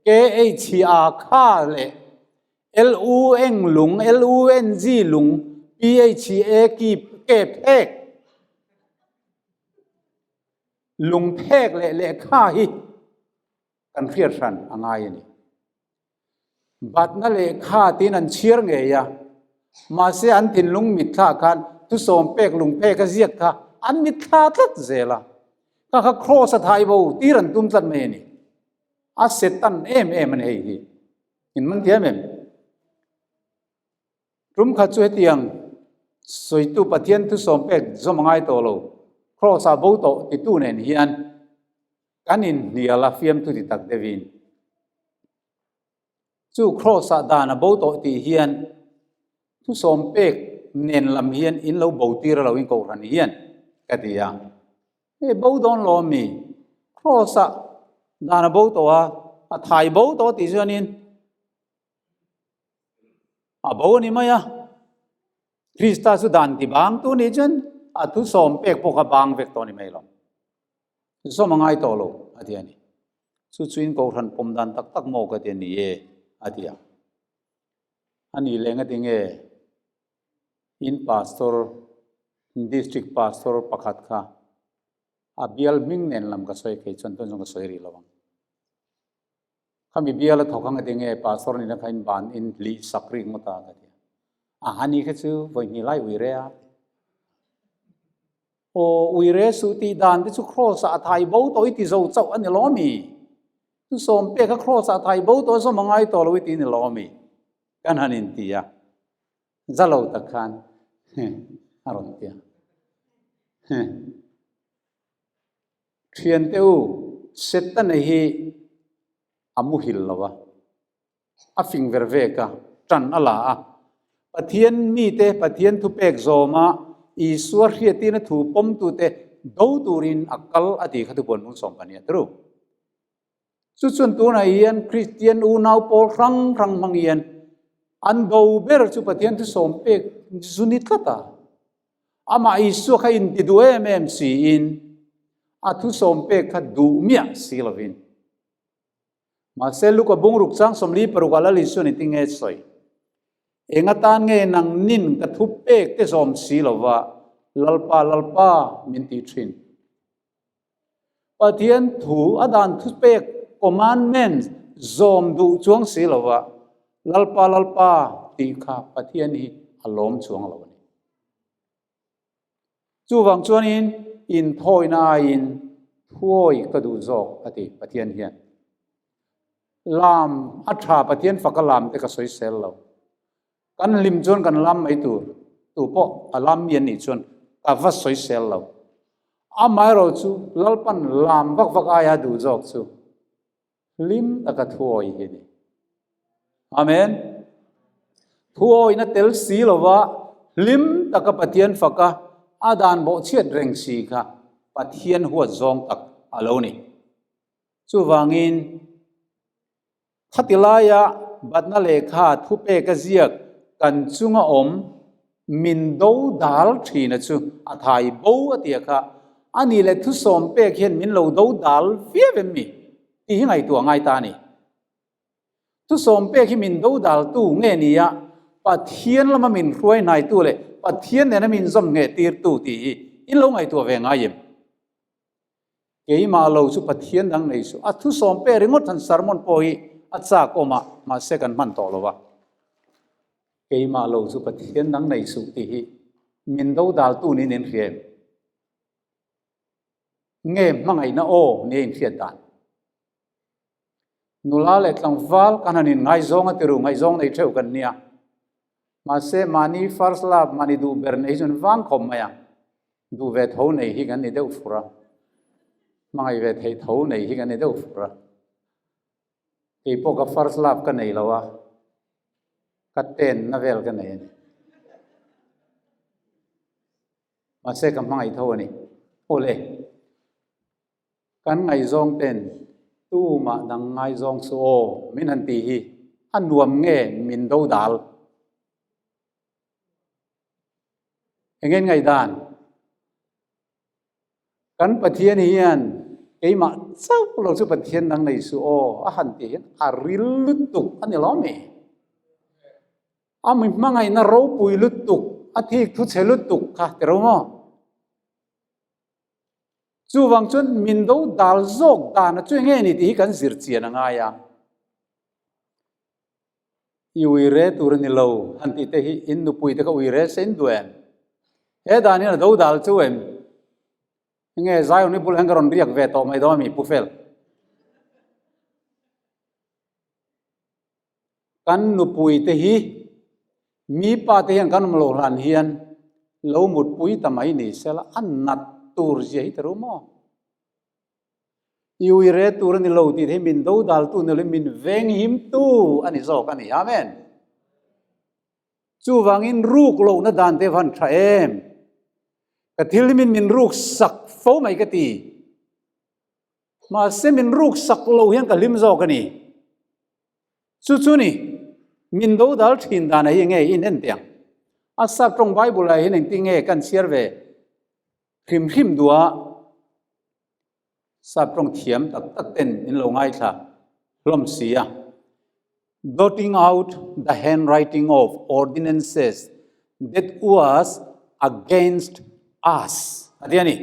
Speaker 1: KHA kha leh LUNG lung, LUNG lung, PHA ki ke phek lung phek leh lehkha hi kan hriat hran a ngai a ni. Batna lehkha tiin an chhiar ngei a, mahse an thinlung mitthla khan thusawm pek lung pek a ziak kha an mitthla tlat zel a, kha kha kraws a thai bo tir an tum tlat mai a ni. A setan em em a ni hei hi. In man thiam em? Tum khat chu hetiang sawitu Pathian thusawm pek zawm a ngai tawh lo, kraws ah bo tawh titu nen hian Kan inhnial a fiamthu ti tak deuhin chu kraws ah dan a bo tawh tih hian thusawm pek nen lam hian in lo bo tir a lo in kohhran hian ka ti a. Hei bo dawn lo ami? Kraws ah dan a bo tawh a, a thai bo tawh tih chuanin a bo a ni mai a. Krista chu dan ti bang tu nih chuan a thusawm pek pawh kha bang vek tawh a ni mai lo. Zawm a ngai tawh lo, a ti a ni. Chu chu in kohhran pawm dan tak tak maw ka ti a ni e, a ti a. A nih leh nga tinge in pastor, in district pastor pakhat kha a bial hming nen lam ka sawi thei chuan tun zawng ka sawi rih lo ang. Khami bial a thawk ang a ti nge pastor nihna kha in ban in lih sak rih ngawt a ka ti a. A hani kha chu vawi hnih lai ui re a. Aw, uire suh tih dan te chu kraws ah a thai bo tawh i ti zo chauh a ni lo mi? Chu sawm pek a kraws ah a thai bo tawh zawm a ngai tawh lo i ti ni lo mi? Kan han in ti a, za lo tak khan. A rawn ti a. Thiante u, Setana hi a muhil lo a, a fing ver vek a, tan a la a. Pathian mite Pathian thupek zawma Isua hriatina thu pawmtute do turin a kal a tih kha thupuan hmung sawm pahnih a ti ru. Chu chuan tunah hian Kristian unau pawl hrang hrang hmang hian an do ber chu Pathian thusawm pek zu ni tlat a. Amah Isua kha inti duh em em siin a thusawm pek kha duh miah si lovin. Mahse Luka bungruk chang 46 ah Lal Isua ni tinge sawi. Eng atan nge nang nin ka thu pek te zawm si lova Lalpa Lalpa min ti thin. Pathian thu a dan thupek, commandments, zawm duh chuang si lova Lalpa Lalpa tih kha Pathian hi a lawm chuang lo a ni. Chuvang chuanin inthawina aiin thuawi ka duh zawk a ti Pathian hian. Lam a tha Pathian faka lam te ka sawisel lo. Kan hlim chuan kan lam mai tur, tu pawh a lam mi an nih chuan ka va sawisel lo. Amaherawh chu Lalpan lam vak vak aia duh zawk chu hlim taka thuawi hi a ni. Amen. Thuawina tel si lova hlim taka Pathian faka a dan bawhchhiat reng si kha Pathian huat zawng tak a lo ni. Chuvangin Khati laia batna lehkha thupeka ziak kan chunga awm min do dal thina chu a thai bo a tia kha, a nih leh thusawm pek hian min lo do dal viau em mi? tih hi ngaihtuah ngai ta a ni. Thusawm pek hi min do daltu nge nia Pathian lama min hruai hnaitu leh Pathian nena min zawm ngheh tirtu tih hi in lo ngaihtuah ve ngai em? Keimah lo chu Pathian dang nei suh. A thusawm pek ringawt han sermon pawh hi a chak awm a, mahse kan hman tawh lo va. Keimah lo chu Pathian dang nei suh tih hi min dodaltu niin in hria em? Nge hmangaihna aw nia in hriat dan? Nula leh tlangval kan han inngaizawng a tiru, ngaihzawng nei theuh kan nia. Mahse, mahni first love, mahni duh ber nei hi chuan vang khawp mai a, duh ve tho nei hi kan ni deuh fur a, hmangaih ve theih tho nei hi kan ni deuh fur a. Kei pawh ka first love ka nei lo a, ka ten na vel ka nei a ni. Mahse, ka hmangaih tho a ni. Awle. Kan ngaihzawng ten tumah dang ngaizawng su aw min han ti hi a nuam nge min do dal? Eng en ngaihdan? Kan Pathian hian keimah chauh lo chu Pathian dang nei su aw a han ti hian a ril lutuk a ni lo mi? A mi hmangaihna ropui lutuk, a thik thu chhe lutuk kha ti ro maw? Chuvang chuan min do dal zawk dan a chu enge ni tih hi kan zir chian a ngai a. I ui re tur a ni lo han tih te hi in nupui te kha ui re se in duh em? He dan hian a do dal chu em? Enge Zion hi bulah hian ka rawn riak ve tawh mai dawn a mi Pu Fel? Kan nupui te hi mi pa te hian kan awm lo hlan hian lo mutpui ta mai ni sela a nat tur zia hi ta ru maw? I ui re tur a ni lo tih te hi min dodaltu ni lo in min venghimtu a ni zawk a ni. Amen. Chuvangin ruk lohna dan te van tha em? Ka thil hi min min ruk sak fo mai ka ti. Mahse min ruk sak lo hian ka hlim zawk a ni. Chu chu ni, min dodal thin dan hi nge in en teh ang. A sap tawng Bible ah hian engtin nge kan chhiar ve hrim hrim duh a, sap tawng thiam tak tak ten in lo ngaithla hlawm si a. Blotting out the handwriting of ordinances that was against us a ti a ni.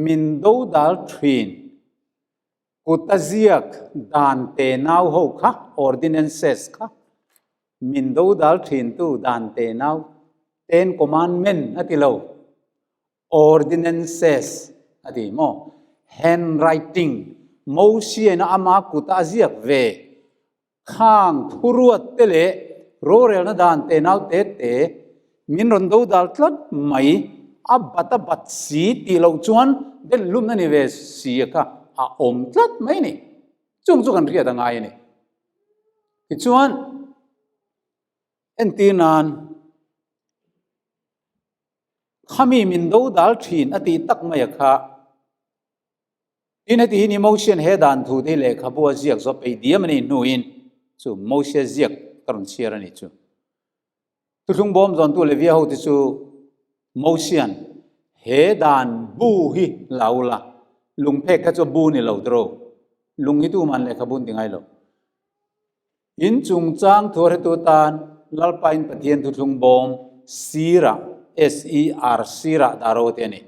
Speaker 1: Min dodal thin. Kut a ziak dan te nau ho kha, ordinances kha, min dodal thintu dan te nau, Ten Commandment a ti lo, ordinances a ti maw? Handwriting, Mosiaina ama kuta a ziak ve Khang thuruat te leh rorelna dan te nau te te. Min rawn do dal tlat mai, a bat a bat si tih loh chuan den hlumna ni ve si kha a awm tlat mai ni. Chung chu kan hriat a ngai a ni. Tichuan, entir nan khami min do dal thin a tih tak mai a kha, Tin, heti hi ni Mosian he dan thu te hi lehkhabu a ziak zawh peih diam a nih hnuin chu Mosia ziak ka rawn chhiar a nih chu. Thuthlung bawm zawntu Levia hote chu Mosian he dan bu hi la u la, lungphek kha chu bu ni lo tawh, lung hi tuman lehkhabu an ti ngai lo. In chungchang thuahretu tan Lalpain Pathian thuthlung bawm sirah, SER, sirah dah ro te a ni.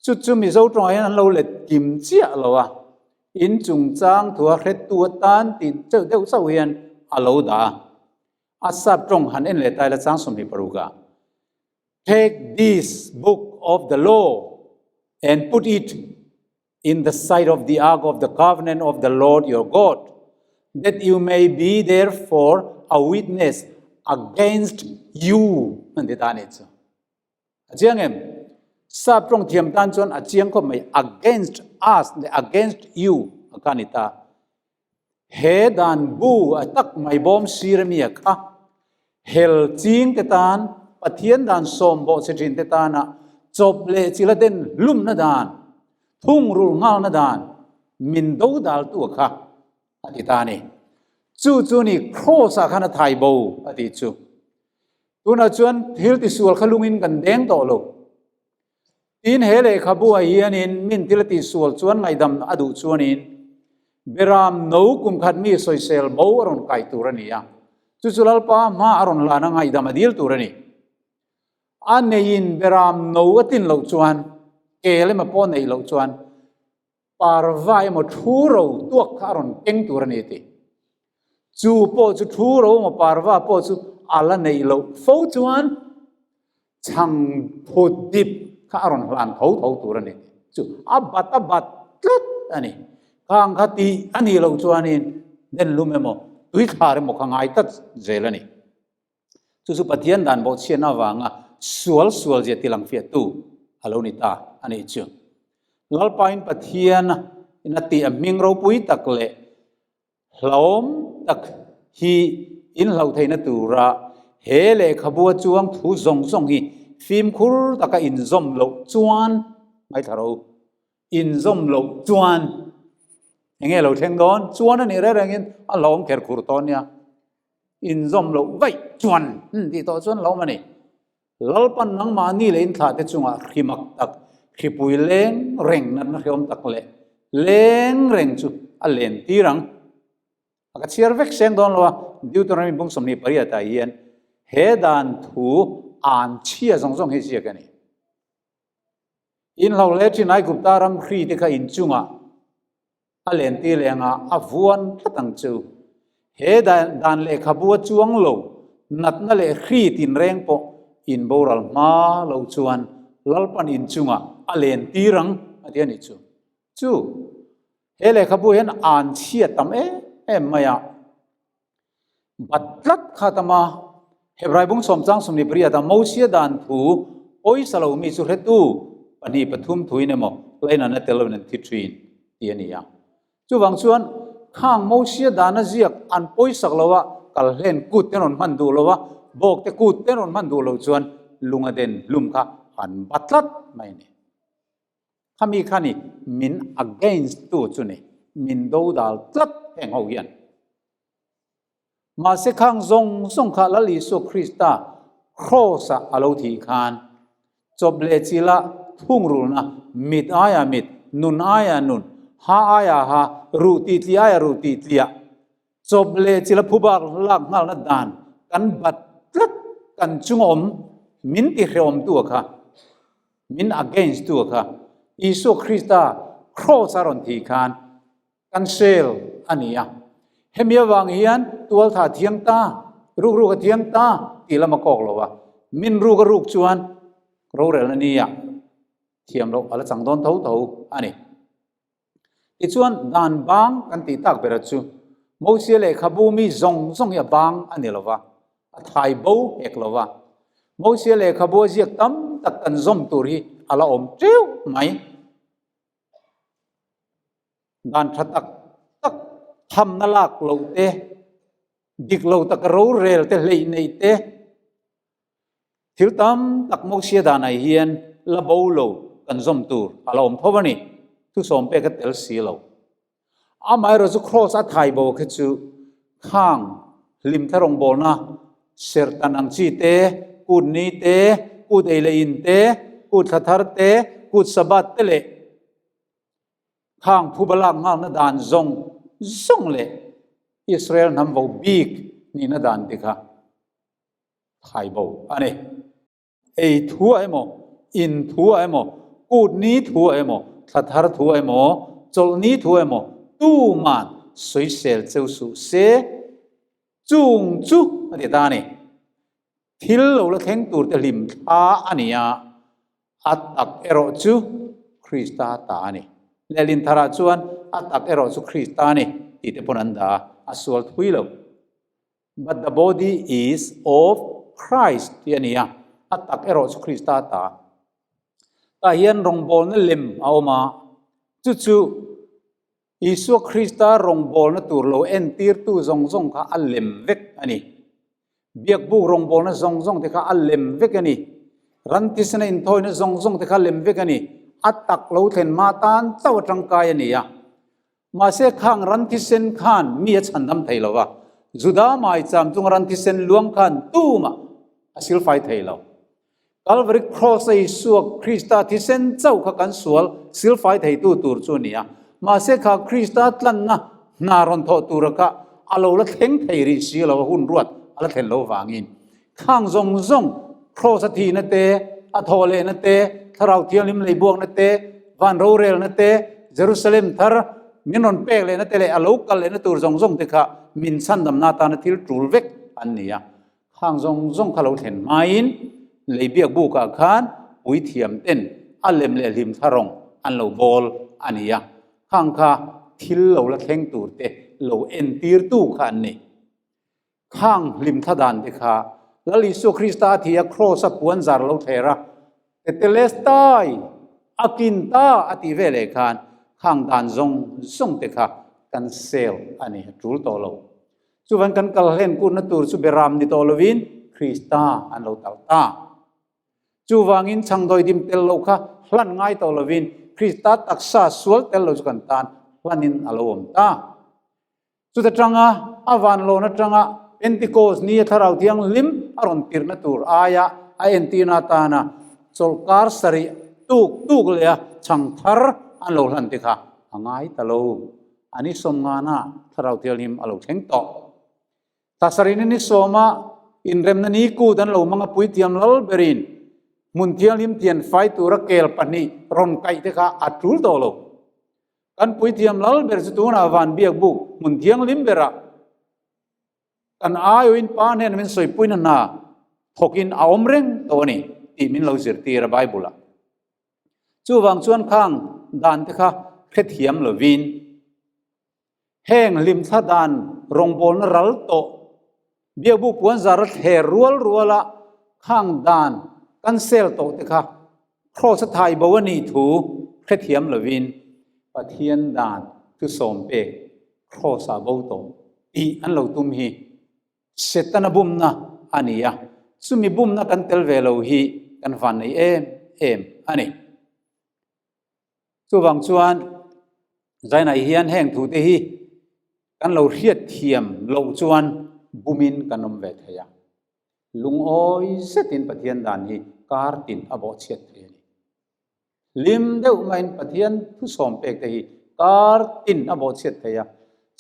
Speaker 1: Chu chu Mizo tawngah hian an lo let kim chiah lo a, in chungchang thua hrettu atan tih deuh deuh chauh hian a lo dah a. A sap tawng han en leh ta ila chang 26 ah, Take this book of the law and put it in the sight of the ark of the covenant of the Lord your God, that you may be therefore a witness against you an ti ta a nih chu. A chiang em? Sap tawng thiam tan chuan a chiang khawp mai, against us leh against you a kha ni ta. He dan bu a tak mai bawm sir a mi a kha. Hel ching te tan, Pathian dan sawm bawh che thin te tana chawp leh chila den hlumna dan, thungrul nghalna dan min do dal tu a kha a ti ta a ni. Chu chu ni Kraws ah khan a thai bo a ti chu. Tunah chuan thil tisual kha lungin kan deng tawh lo. Tin he lehkhabu ah hianin min thil a tihsual chuan ngaihdam a duh chuanin Beram no kum khat mi sawisel bo a rawn kai tur a ni a. Chu chu Lalpa hma a rawn hlan a ngaihdam a dil tur a ni. A neiin Beram no a tlin loh chuan, kel emaw pawh neih loh chuan Parva emaw thu ro tuak kha a rawn keng tur a ni ti. Chu pawh chu thu ro emaw parva pawh chu a la neih loh fo chuan chhang phut dip kha a rawn hlan tho tho tur a ni ti. Chu a bat a bat tlat a ni. Khang kha tih a nih loh chuanin denlum emaw tuithlar emaw kha ngai tlat zel a ni. Chu chu Pathian dan bawhchhiatna avanga sual sual zia tilang fiahtu a lo ni ta a nih chu. Lalpain Pathian in a tih a hming ropui tak leh hlauhawm tak hi in hlauh theihna tura he lehkhabu a chuang thu zawng zawng hi fimkhur taka inzawm loh chuan ngaithla rawh u. Inzawm loh chuan enge lo thleng dawn? Chuan a nih reng rengin a hlauhawm kher khur tawh nia. Inzawm loh vaih chuan tih tawh chuan lo a ni. Lalpan nangmahni leh inthlahte chungah hrimak tak, hripui leng reng natna hreawm tak leh leng reng chu a len tir ang. A ka chhiar vek seng dawn lo a, Deuteronomy bung 28 ah hian he dan thu an chhia zawng zawng hi ziak a ni. Inhlo leh thin Aigupta ram hri te kha inchungah A lentir leh anga a vuan tlat ang chu. He dan lehkhabu a chuang lo, natna leh hri tinreng pawh in boral hma lo chuan Lalpan inchungah a lentir ang a ti a nih chu. Chu he lehkhabu hian an chhia tam em em mai a. Bat tlat kha tam a, Hebrai bung sawmchang 28 a Mosia dan thu pawisa lo mi chu hretu pahnih pathum thuin emaw lainatna tel loin an thi thin tih a ni a. Chuvang chuan khang Mosia dana ziak an pawisak lo a, kal hlen kut te rawn hman duh lo a, bawk te kut te rawn hman duh lo chuan lunga den hlum kha an bat tlat mai a ni. Khami kha ni min against tu chu ni, min dodal tlat heng ho hian. Mahse khang zawng zawng kha Lal Isua Krista Kraws-ah a lo thih khan chawp leh chila thungrulna, mit aia mit, nun aia nun, ha aia ha, ruh tih tliah aia ruh tih tliah, chawp leh chila phubak lak nghalna dan kan bat tlat kan chunga awm min tihrehawmtu a kha, min against-tu a kha Isua Krista Kraws-a rawn thih khan Kan sel a ni a. Hemi avang hian tualtha a thiang ta, rukruk a thiang ta tih lam a kawk lo a. Min ruk a ruk chuan rorelna nia thiam loh a la chang dawn tho tho a ni. Tichuan dan bang kan tih tak bera chu Mosia lehkhabu mi zawng zawng hi a bang a ni lo va, a thai bo hek lo va. Mosia lehkhabu a ziak tam tak kan zawm tur hi a la awm teuh mai. Dan tha tak tak thamna lak loh te, dik lo taka rorel te, hleih neih te, thil tam tak Mosia danah hian la bo lo kan zawm tur a la awm tho a ni. Thusawm pek a tel si lo. Amaherawh chu Kraws a thai bo khi chu khang hlimthla rawngbawlna serhtan ang chi te, kut ni te, kut ei leh in te, kut thla thar te, kut Sabbath te leh khang phuba lak ngakna dan zawng zawng leh Israel hnam vo bik nihna dan te kha thai bo a ni. Ei thu ah emaw, in thu ah emaw, kut ni thu ah emaw, thla thar thu ah emaw, chawlh ni thu ah emaw tuman sawisel cheu suh se, chung chu a ti ta a ni. Thil lo la thleng tur te hlim thla a ni a, a tak erawh chu Krista ta a ni. Lehlin tharah chuan a tak erawh chu Krista a ni tih te pawn an dah a, a sual thui lo. But the body is of Christ tih a ni a, a tak erawh chu Krista ta. Tah hian rawngbawlna lem a awm a, chu chu Isua Krista rawngbawlna tur lo entirtu zawng zawng kha a lem vek a ni. Biakbuk rawngbawlna zawng zawng te kha a lem vek a ni. Ran thisena inthawina zawng zawng te kha a lem vek a ni. A tak lo thlen hma tan chauh a tangkai a ni a. Mahse khang ran thisen khan mi a chhandam thei lo va, Juda maicham chunga ran thisen luang khan tumah a silfai thei lo. Kalvari Kraws a Isua Krista thisen chauh kha kan sual silfai theitu tur chu a ni a. Mahse kha Krista tlanna hna rawn thawh tura kha a lo la thleng thei rih si lo a, hun ruat a la thlen lo vangin. Khang zawng zawng, Kraws a thihna te, a thawh lehna te, Thlarau Thianghlim leibuakna te, van rorelna te, Jerusalem thar min rawn pek lehna te leh a lo kal lehna tur zawng zawng te kha min chhandamna atana thil tul vek an ni a. Khang zawng zawng kha lo thlen hmain lei biak bukah khan puithiam ten a lem leh hlim thla rawng an lo bawl a ni a. Khang kha thil lo la thleng tur te lo entirtu kha an ni. Khang hlimthla dan te kha Lal Isua Krista a thi a, Kraws a puan zar lo thler a, Tetelestai a kin ta a tih ve leh khan khang dan zawng zawng te kha kan sel a ni, a tul tawh lo. Chuvan kan kal hlen kutna tur chu beram ni tawh lovin Krista an lo tal ta. Chuvangin chhangdawidim tel lo kha hlan ngai tawh lovin Krista taksa sual tel lo chu kan tan hlanin a lo awm ta. Chuta tanga a vanlawn atanga Pentecost ni a Thlarau Thianghlim a rawn tirhna tur aia a entirna atana chawlhkar sarih tuk tuk leh a chhang thar an lo hlan te kha a ngai ta lo. A ni sawm ngana Thlarau Thianghlim a lo thleng tawh. Thla sarihna ni sawma inremna ni kut an lo hmang a puithiam lal berin hmun thianghlim thianfai tura kel pahnih rawn kaih te kha a tul tawh lo. Kan puithiam lal ber chu tunah van biak buk hmun thianghlim berah kan aiawin Pa hnenah min sawipuina hna thawkin a awm reng tawh a ni tih min lo zirtir a Bible-ah. Chuvang chuan khang dan te kha hrethiam lovin heng hlimthla dan rawngbawlna ral tawh biak buk puan zar a thler rual ruala khang dan kan sel tawh te kha Kraws a thai bo a nih thu hrethiam lovin Pathian dan thusawm pek Kraws ah bo tawh tih an lo tum hi Setana bumna a ni a, chumi bumna kan tel ve lo hi kan vannei em em a ni. Chuvang chuan Zainai hian heng thute hi kan lo hriatthiam loh chuan bumin kan awm ve thei a. Lungawi zetin Pathian dan hi kar tin a bawhchhiat thei a ni. Hlim deuh maiin Pathian thusawm pek te hi kar tin a bawhchhiat thei a.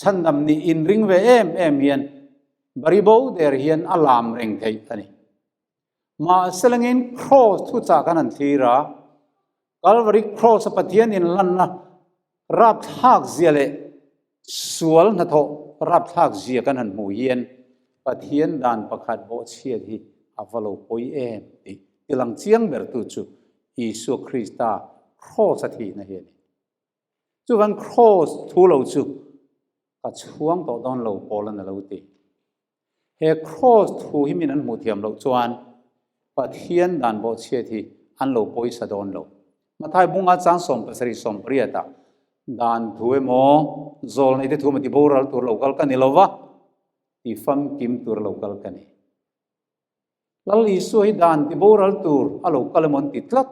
Speaker 1: Chhandam nih inring ve em em hian bari bo der hian a lam reng theih a ni. Mahse langin Kraws thuchah kan han thlir a, Kalvari Kraws a Pathian inlanna rapthlak zia leh sual hnathawh rapthlak zia kan han hmuh hian Pathian dan pakhat bawhchhiat hi a va lo pawi em tih tilang chiang bertu chu Isua Krista Kraws a thihna hi a ni. Chuvan Kraws thu lo chu ka chhuang tawh dawn lo Paula'n a lo ti. He Kraws thu hi min an hmuh thiam loh chuan. Pathian dan bawhchhiat hi an lo pawisa dawn lo. Mathai bunga chang 70 80 ah dan thu emaw zawlnei te thu emaw ti boral tur lo kal ka ni lo va, ti famkim tur lo kal ka ni. Lal Isua hi dan ti boral tur a lo kal emaw an ti tlat,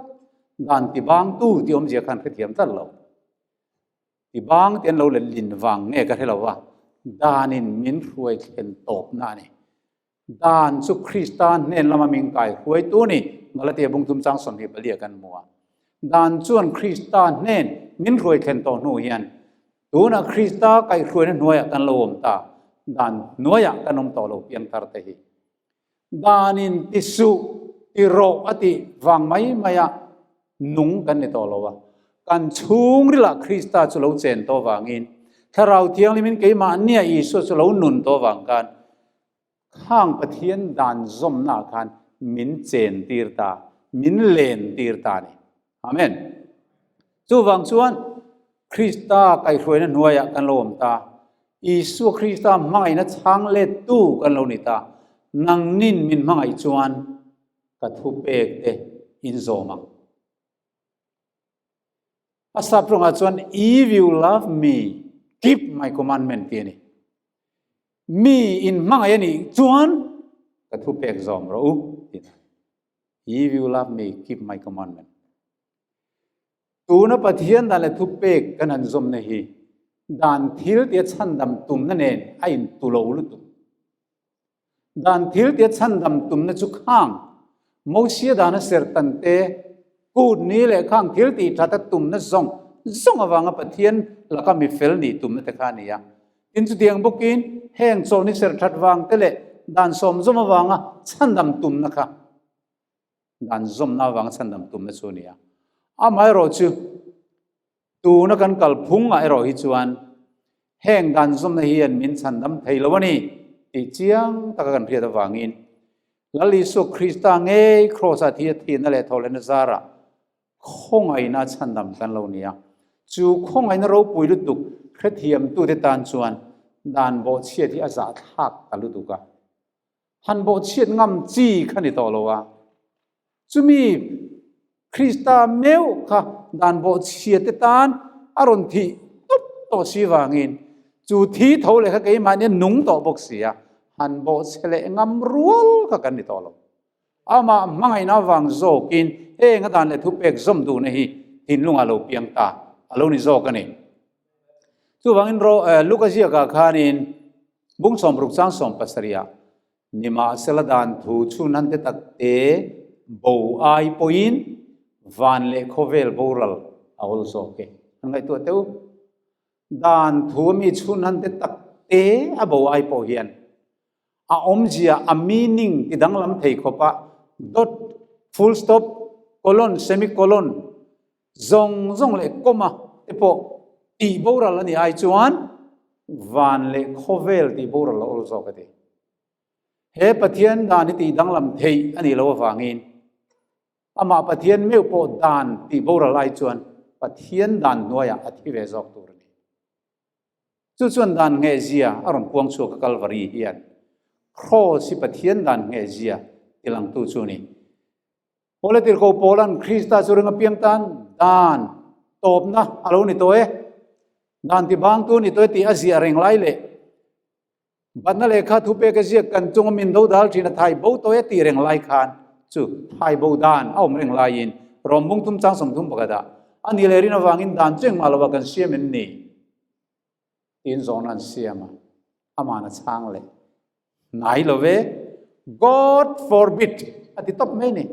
Speaker 1: dan ti bangtu tih awmzia khan hrethiam tlat lo. Ti bang te an lo let lin vang nge ka hre lo va, danin min hruai thlen tawpna a ni. Dan chu Krista hnen lama min kai hruaitu a ni, Galatia bung thum chang 24 kan hmu a. Dan chuan Krista hnen min hruai thlen tawh hnu hian tunah Krista kaihhruaina hnuaiah kan lo awm ta, dan hnuaiah kan awm tawh lo piangthar te hi. Danin ti suh, ti rawh a tih vang mai maia nung kan ni tawh lo a. Kan chhungrilah Krista chu lo chen tawh vangin, Thlarau Thianghlimin keimahnia Isua chu lo nun tawh vang khan, khang Pathian dan zawmnaah khan min chen tir ta, min len tir ta a ni. Amen. Chuvang chuan Krista kaihhruaina hnuaiah kan lo awm ta. Isua Krista hmangaihna chhang lettu kan lo ni ta. Nangnin min hmangaih chuan ka thupek te in zawm ang. A sap tawngah chuan if you love me, keep my commandment tih a ni. Mi in hmangaih a nih chuan ka thupek zawm rawh u tih a ni. If you love me, keep my commandment. Tuna Pathian dan leh thupek kan han zawmna hi dan thil tia chhandam tumna nen a intu lo lutuk. Dan thil tia chhandam tumna chu khang Mosia dana sertan te, kut ni leh khang thil tih that a tumna zawng zawng avanga Pathian laka mi fel nih tumna te kha a ni a. Tin chutiang bawkin heng chawlhni ser that vang te leh dan sawm zawm avanga chhandam tumna kha dan zawmna avanga chhandam tumna chu a ni a. Amaherawh chu tuna kan kalphungah erawh hi chuan heng dan zawmna hian min chhandam thei lo a ni tih chiang taka kan hriat avangin Lal Isua Krista ngei Kraws-ah thi a thihna leh thawhlehna zarah Khawngaihna chhandam kan lo ni a, chu khawngaihna ropui lutuk hrethiamtute tan chuan dan bawhchhiat hi a zahthlak ta lutuk a. Han bawhchhiat ngam chi kha ni tawh lo a. Chumi Krista meuh kha dan bawhchhiatte tan a rawn thih tup tawh si vangin chu thi tho leh kha keimahni a nung tawh bawk si a, han bawhchhe leh ngam rual kha kan ni tawh lo. Amah hmangaihna avang zawkin heng a dan leh thupek zawm duhna hi thinlungah lo piang ta a lo ni zawk a ni. Chuvangin Luka ziakah khanin bung 60 chang 70 ah nimahsela dan thu chhun han te tak te bo ai pawhin van leh khawvel boral a awl zawk e. An ngaihtuah teuh. Dan thu a mi chhun han te tak te a bo ai pawh hian A awmzia, a meaning ti danglam thei khawpa dot, full stop, colon, semicolon zawng zawng leh comma te pawh tih boral a nih ai chuan van leh khawvel tih boral a awl zawk a ti. He Pathian dan hi tih danglam theih a nih loh avangin amah Pathian meuh pawh dan tih boral ai chuan Pathian dan hnuaiah a thi ve zawk tur a ni. Chu chuan dan nghehzia a rawn puang chhuak a Kalvari hian Kraws hi Pathian dan nghehzia tilangtu chu a ni. Paula tirhkoh Paula'n Krista chu ring apiang tan dan tawpna a lo ni tawh e, dan tibangtu a ni tawh e tih a ziah reng lai leh Batna lehkha thupek a ziak kan chunga min do dal thin a thai bo tawh e tih reng lai khan chu thai bo dan a awm reng laiin Rom bung thum chang 30 pakhat ah a ni leh rin avangin dan chu engmah lova kan siam em ni? tiin zawhna an siam a, aman a chhang leh hnai lo ve, God forbid a ti tawp mai ni.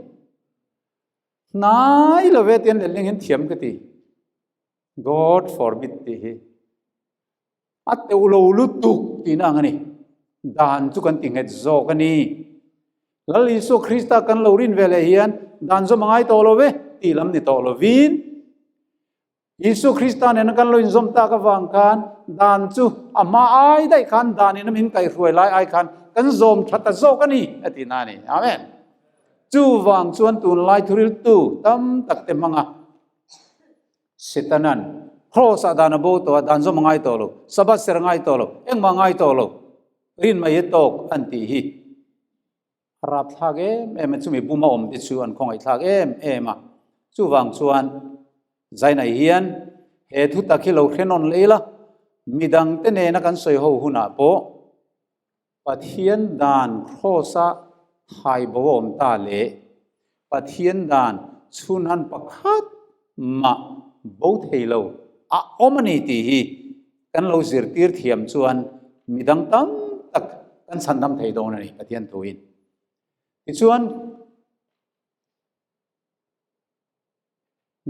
Speaker 1: Hnai lo ve tian letling hian thiam ka ti. God forbid tih hi. A teuh lo lutuk tihna ang a ni. Dan chu kan ti nghet zawk a ni. Lal Isua Krista kan lo rin ve leh hian dan zawm a ngai tawh lo ve tih lam ni tawh lovin Isua Krista nena kan lo inzawm tak avang khan dan chu a hma ai daih khan dan in a min kaihhruai lai ai khan kan zawm tha ta zawk a ni a tihna a ni. Amen. Chuvang chuan tunlai thuriltu tam tak te hmanga Setanan Kraws-ah dan a bo tawh a, dan zawm a ngai tawh lo, Sabbath ser a ngai tawh lo, engmah a ngai tawh lo, rin mai hi tawk an tih hi. A rapthlak em em a, chumi buma awm te chu an khawngaihthlak em em a. Chuvang chuan Zainai hian he thu tak hi lo hre nawn leh ila, midangte nena kan sawi ho hunah pawh Pathian dan Kraws-a thai bo a awm ta leh Pathian dan chhunhan pakhat mah bo thei lo a awm a ni tih hi kan lo zirtir thiam chuan midang tam tak kan chhandam thei dawn a ni Pathian thuin. Tichuan,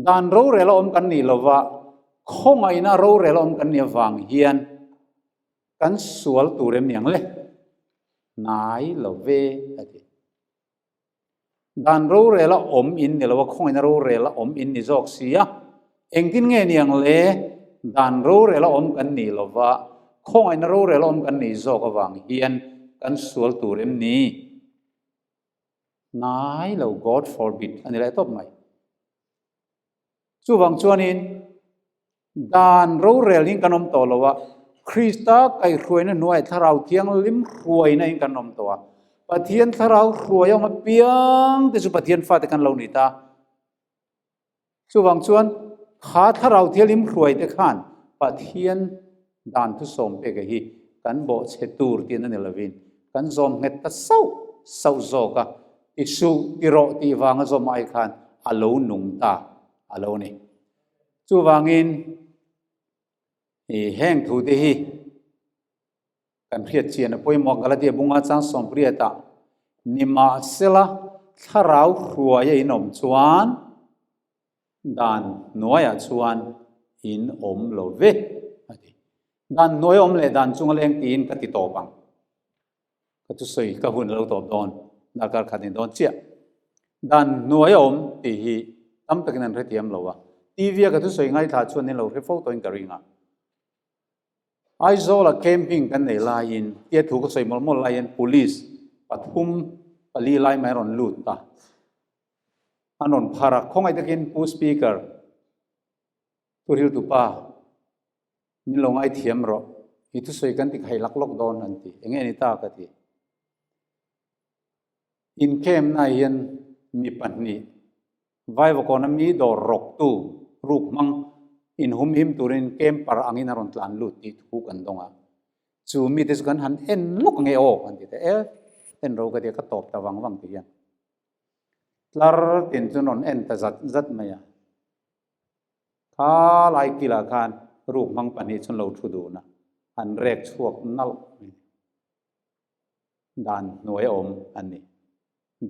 Speaker 1: dan rorel a awm kan nih lova khawngaihna rorel a awm kan nih avang hian kan sual tur em ni ang le? Hnai lo ve a ti. Dan rorel a awm in ni lo a, khawngaihna rorel a awm in ni zawk si a. Engtin nge ni ang le? Dan rorel a awm kan nih lova, khawngaihna rorel a awm kan nih zawk avang hian kan sual tur em ni? Hnai lo, God forbid, a ni leh tawp mai. Chuvang chuanin dan rorel in kan awm tawh lo a, Krista kaihhruaina hnuaiah Thlarau Thianghlim hruaina in kan awm tawh a. Pathian Thlarau hruai awm apiang te chu Pathian fate kan lo ni ta. Chuvang chuan kha Thlarau Thianghlim hruai te khan Pathian dan thusawm pek hi kan bawhchhe tur tihna ni lovin kan zawm nghet ta sauh sauh zawk a. I suh ti rawh tih vanga zawm ai khan a lo nung ta a lo ni. Chuvangin i heng thu te hi kan hriat chian a pawimawh Galatia bunga chang sawmpriatah nimahsela thlarau hruaia in awm chuan dan hnuaiah chuan in awm lo ve a ti. Dan hnuai awm leh dan chunga leng tiin ka ti tawp ang. Ka thusawi ka hun lo tawp dawn, darkar khat ni dawn chiah. Dan hnuai a awm tih hi tam takin an hrethiam lo a, TV a ka thusawi ngaithla chuan in lo hre fo tawhin ka ring a. Aizawl a camping kan nei laiin tia thu ka sawi mawlh mawlh laiin police pathum pali lai mai a rawn lut ta. An rawn phar a, khawngaih takin Pu Speaker, Thuhriltupa, Min lo ngaithiam rawh, i thusawi kan ti khaih lak lawk dawn an ti. Enge ni ta ka ti. Inkhemna hian mi pahnih Vaivakawn a mi dawr rawktu ruk hmang inhumhim turin camper angin a rawn tlan lut tih thu kan dawng a. Chu mite chu kan han en lawk nge aw an ti ta. E, en ro ka ti a, ka tawp ta vang vang ti hian. Tlar tin chu an rawn en ta zat zat mai a. Kha lai kilah khan ruk hmang pahnih chuan lo thu dun a, an rek chhuak nalh mai. Dan hnuai a awm an ni.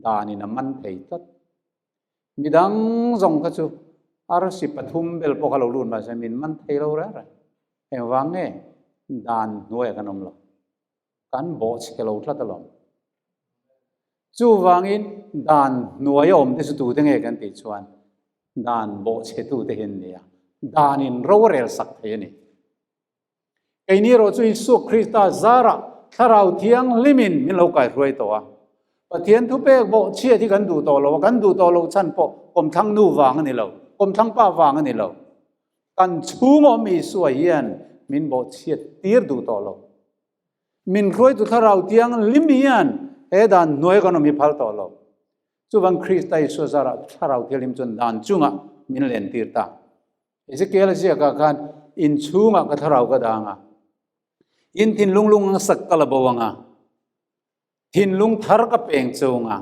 Speaker 1: Danin a man thei tlat. Midang zawng kha chu arsi pathum bel pawh kha lo lut mahse min man thei lo reng reng. Engvang nge dan hnuaiah kan awm lo. Kan bawhchhe lo tlat alawm. Chuvangin dan hnuai a awm te chu tute nge kan tih chuan dan bawhchhetute hi an ni a, danin ro a rel sak thei a ni. Keini erawh chu Isua Krista zarah Thlarau Thianghlimin min lo kaihruai tawh a. Pathian thupek bawhchhiat hi kan duh tawh lo a, kan duh tawh loh chhan pawh kawmthlang nu vang a ni lo, kawmthlang pa vang a ni lo. Kan chhung awm Isua hian min bawhchhiat tir duh tawh lo. Min hruaitu Thlarau Thianghlim hian he dan hnuai kan awm hi phal tawh lo. Chuvang Krista Isua zarah Thlarau Thianghlim chuan dan chungah min len tir ta. Ezekiel a ziakah khan, In chhungah ka thlarau ka dang a, in thinlung lung ang sak ka la bo ang a, Thinlung thar ka peng chunga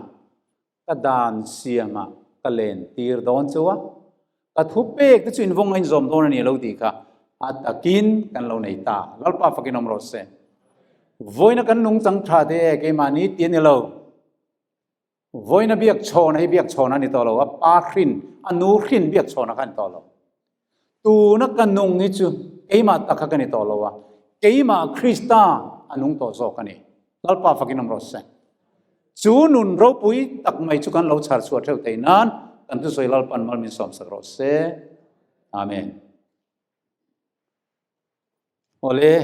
Speaker 1: ka dan siamah ka len tir dawn chu a, ka thupek te chu invawng a inzawm dawn a ni lo tih kha a takin kan lo nei ta. Lalpa fakin awm rawh se. Vawiina kan nungchang tha te e keimahni ti a ni lo. Vawiina biak chhawna hi biak chhawna a ni tawh lo, a pa hrin, a nu hrin biak chhawna kha a ni tawh lo. Tuna ka nung hi chu keimah tak kha ka ni tawh lo a, keimah Krista a nung tawh zawk a ni. Lalpa fakin awm rawh se. Chu nun ropui tak mai chu kan lo chhar chhuah theuh theih nan kan thusawi Lalpan mal min sawmsak rawh se. Amen. Awle.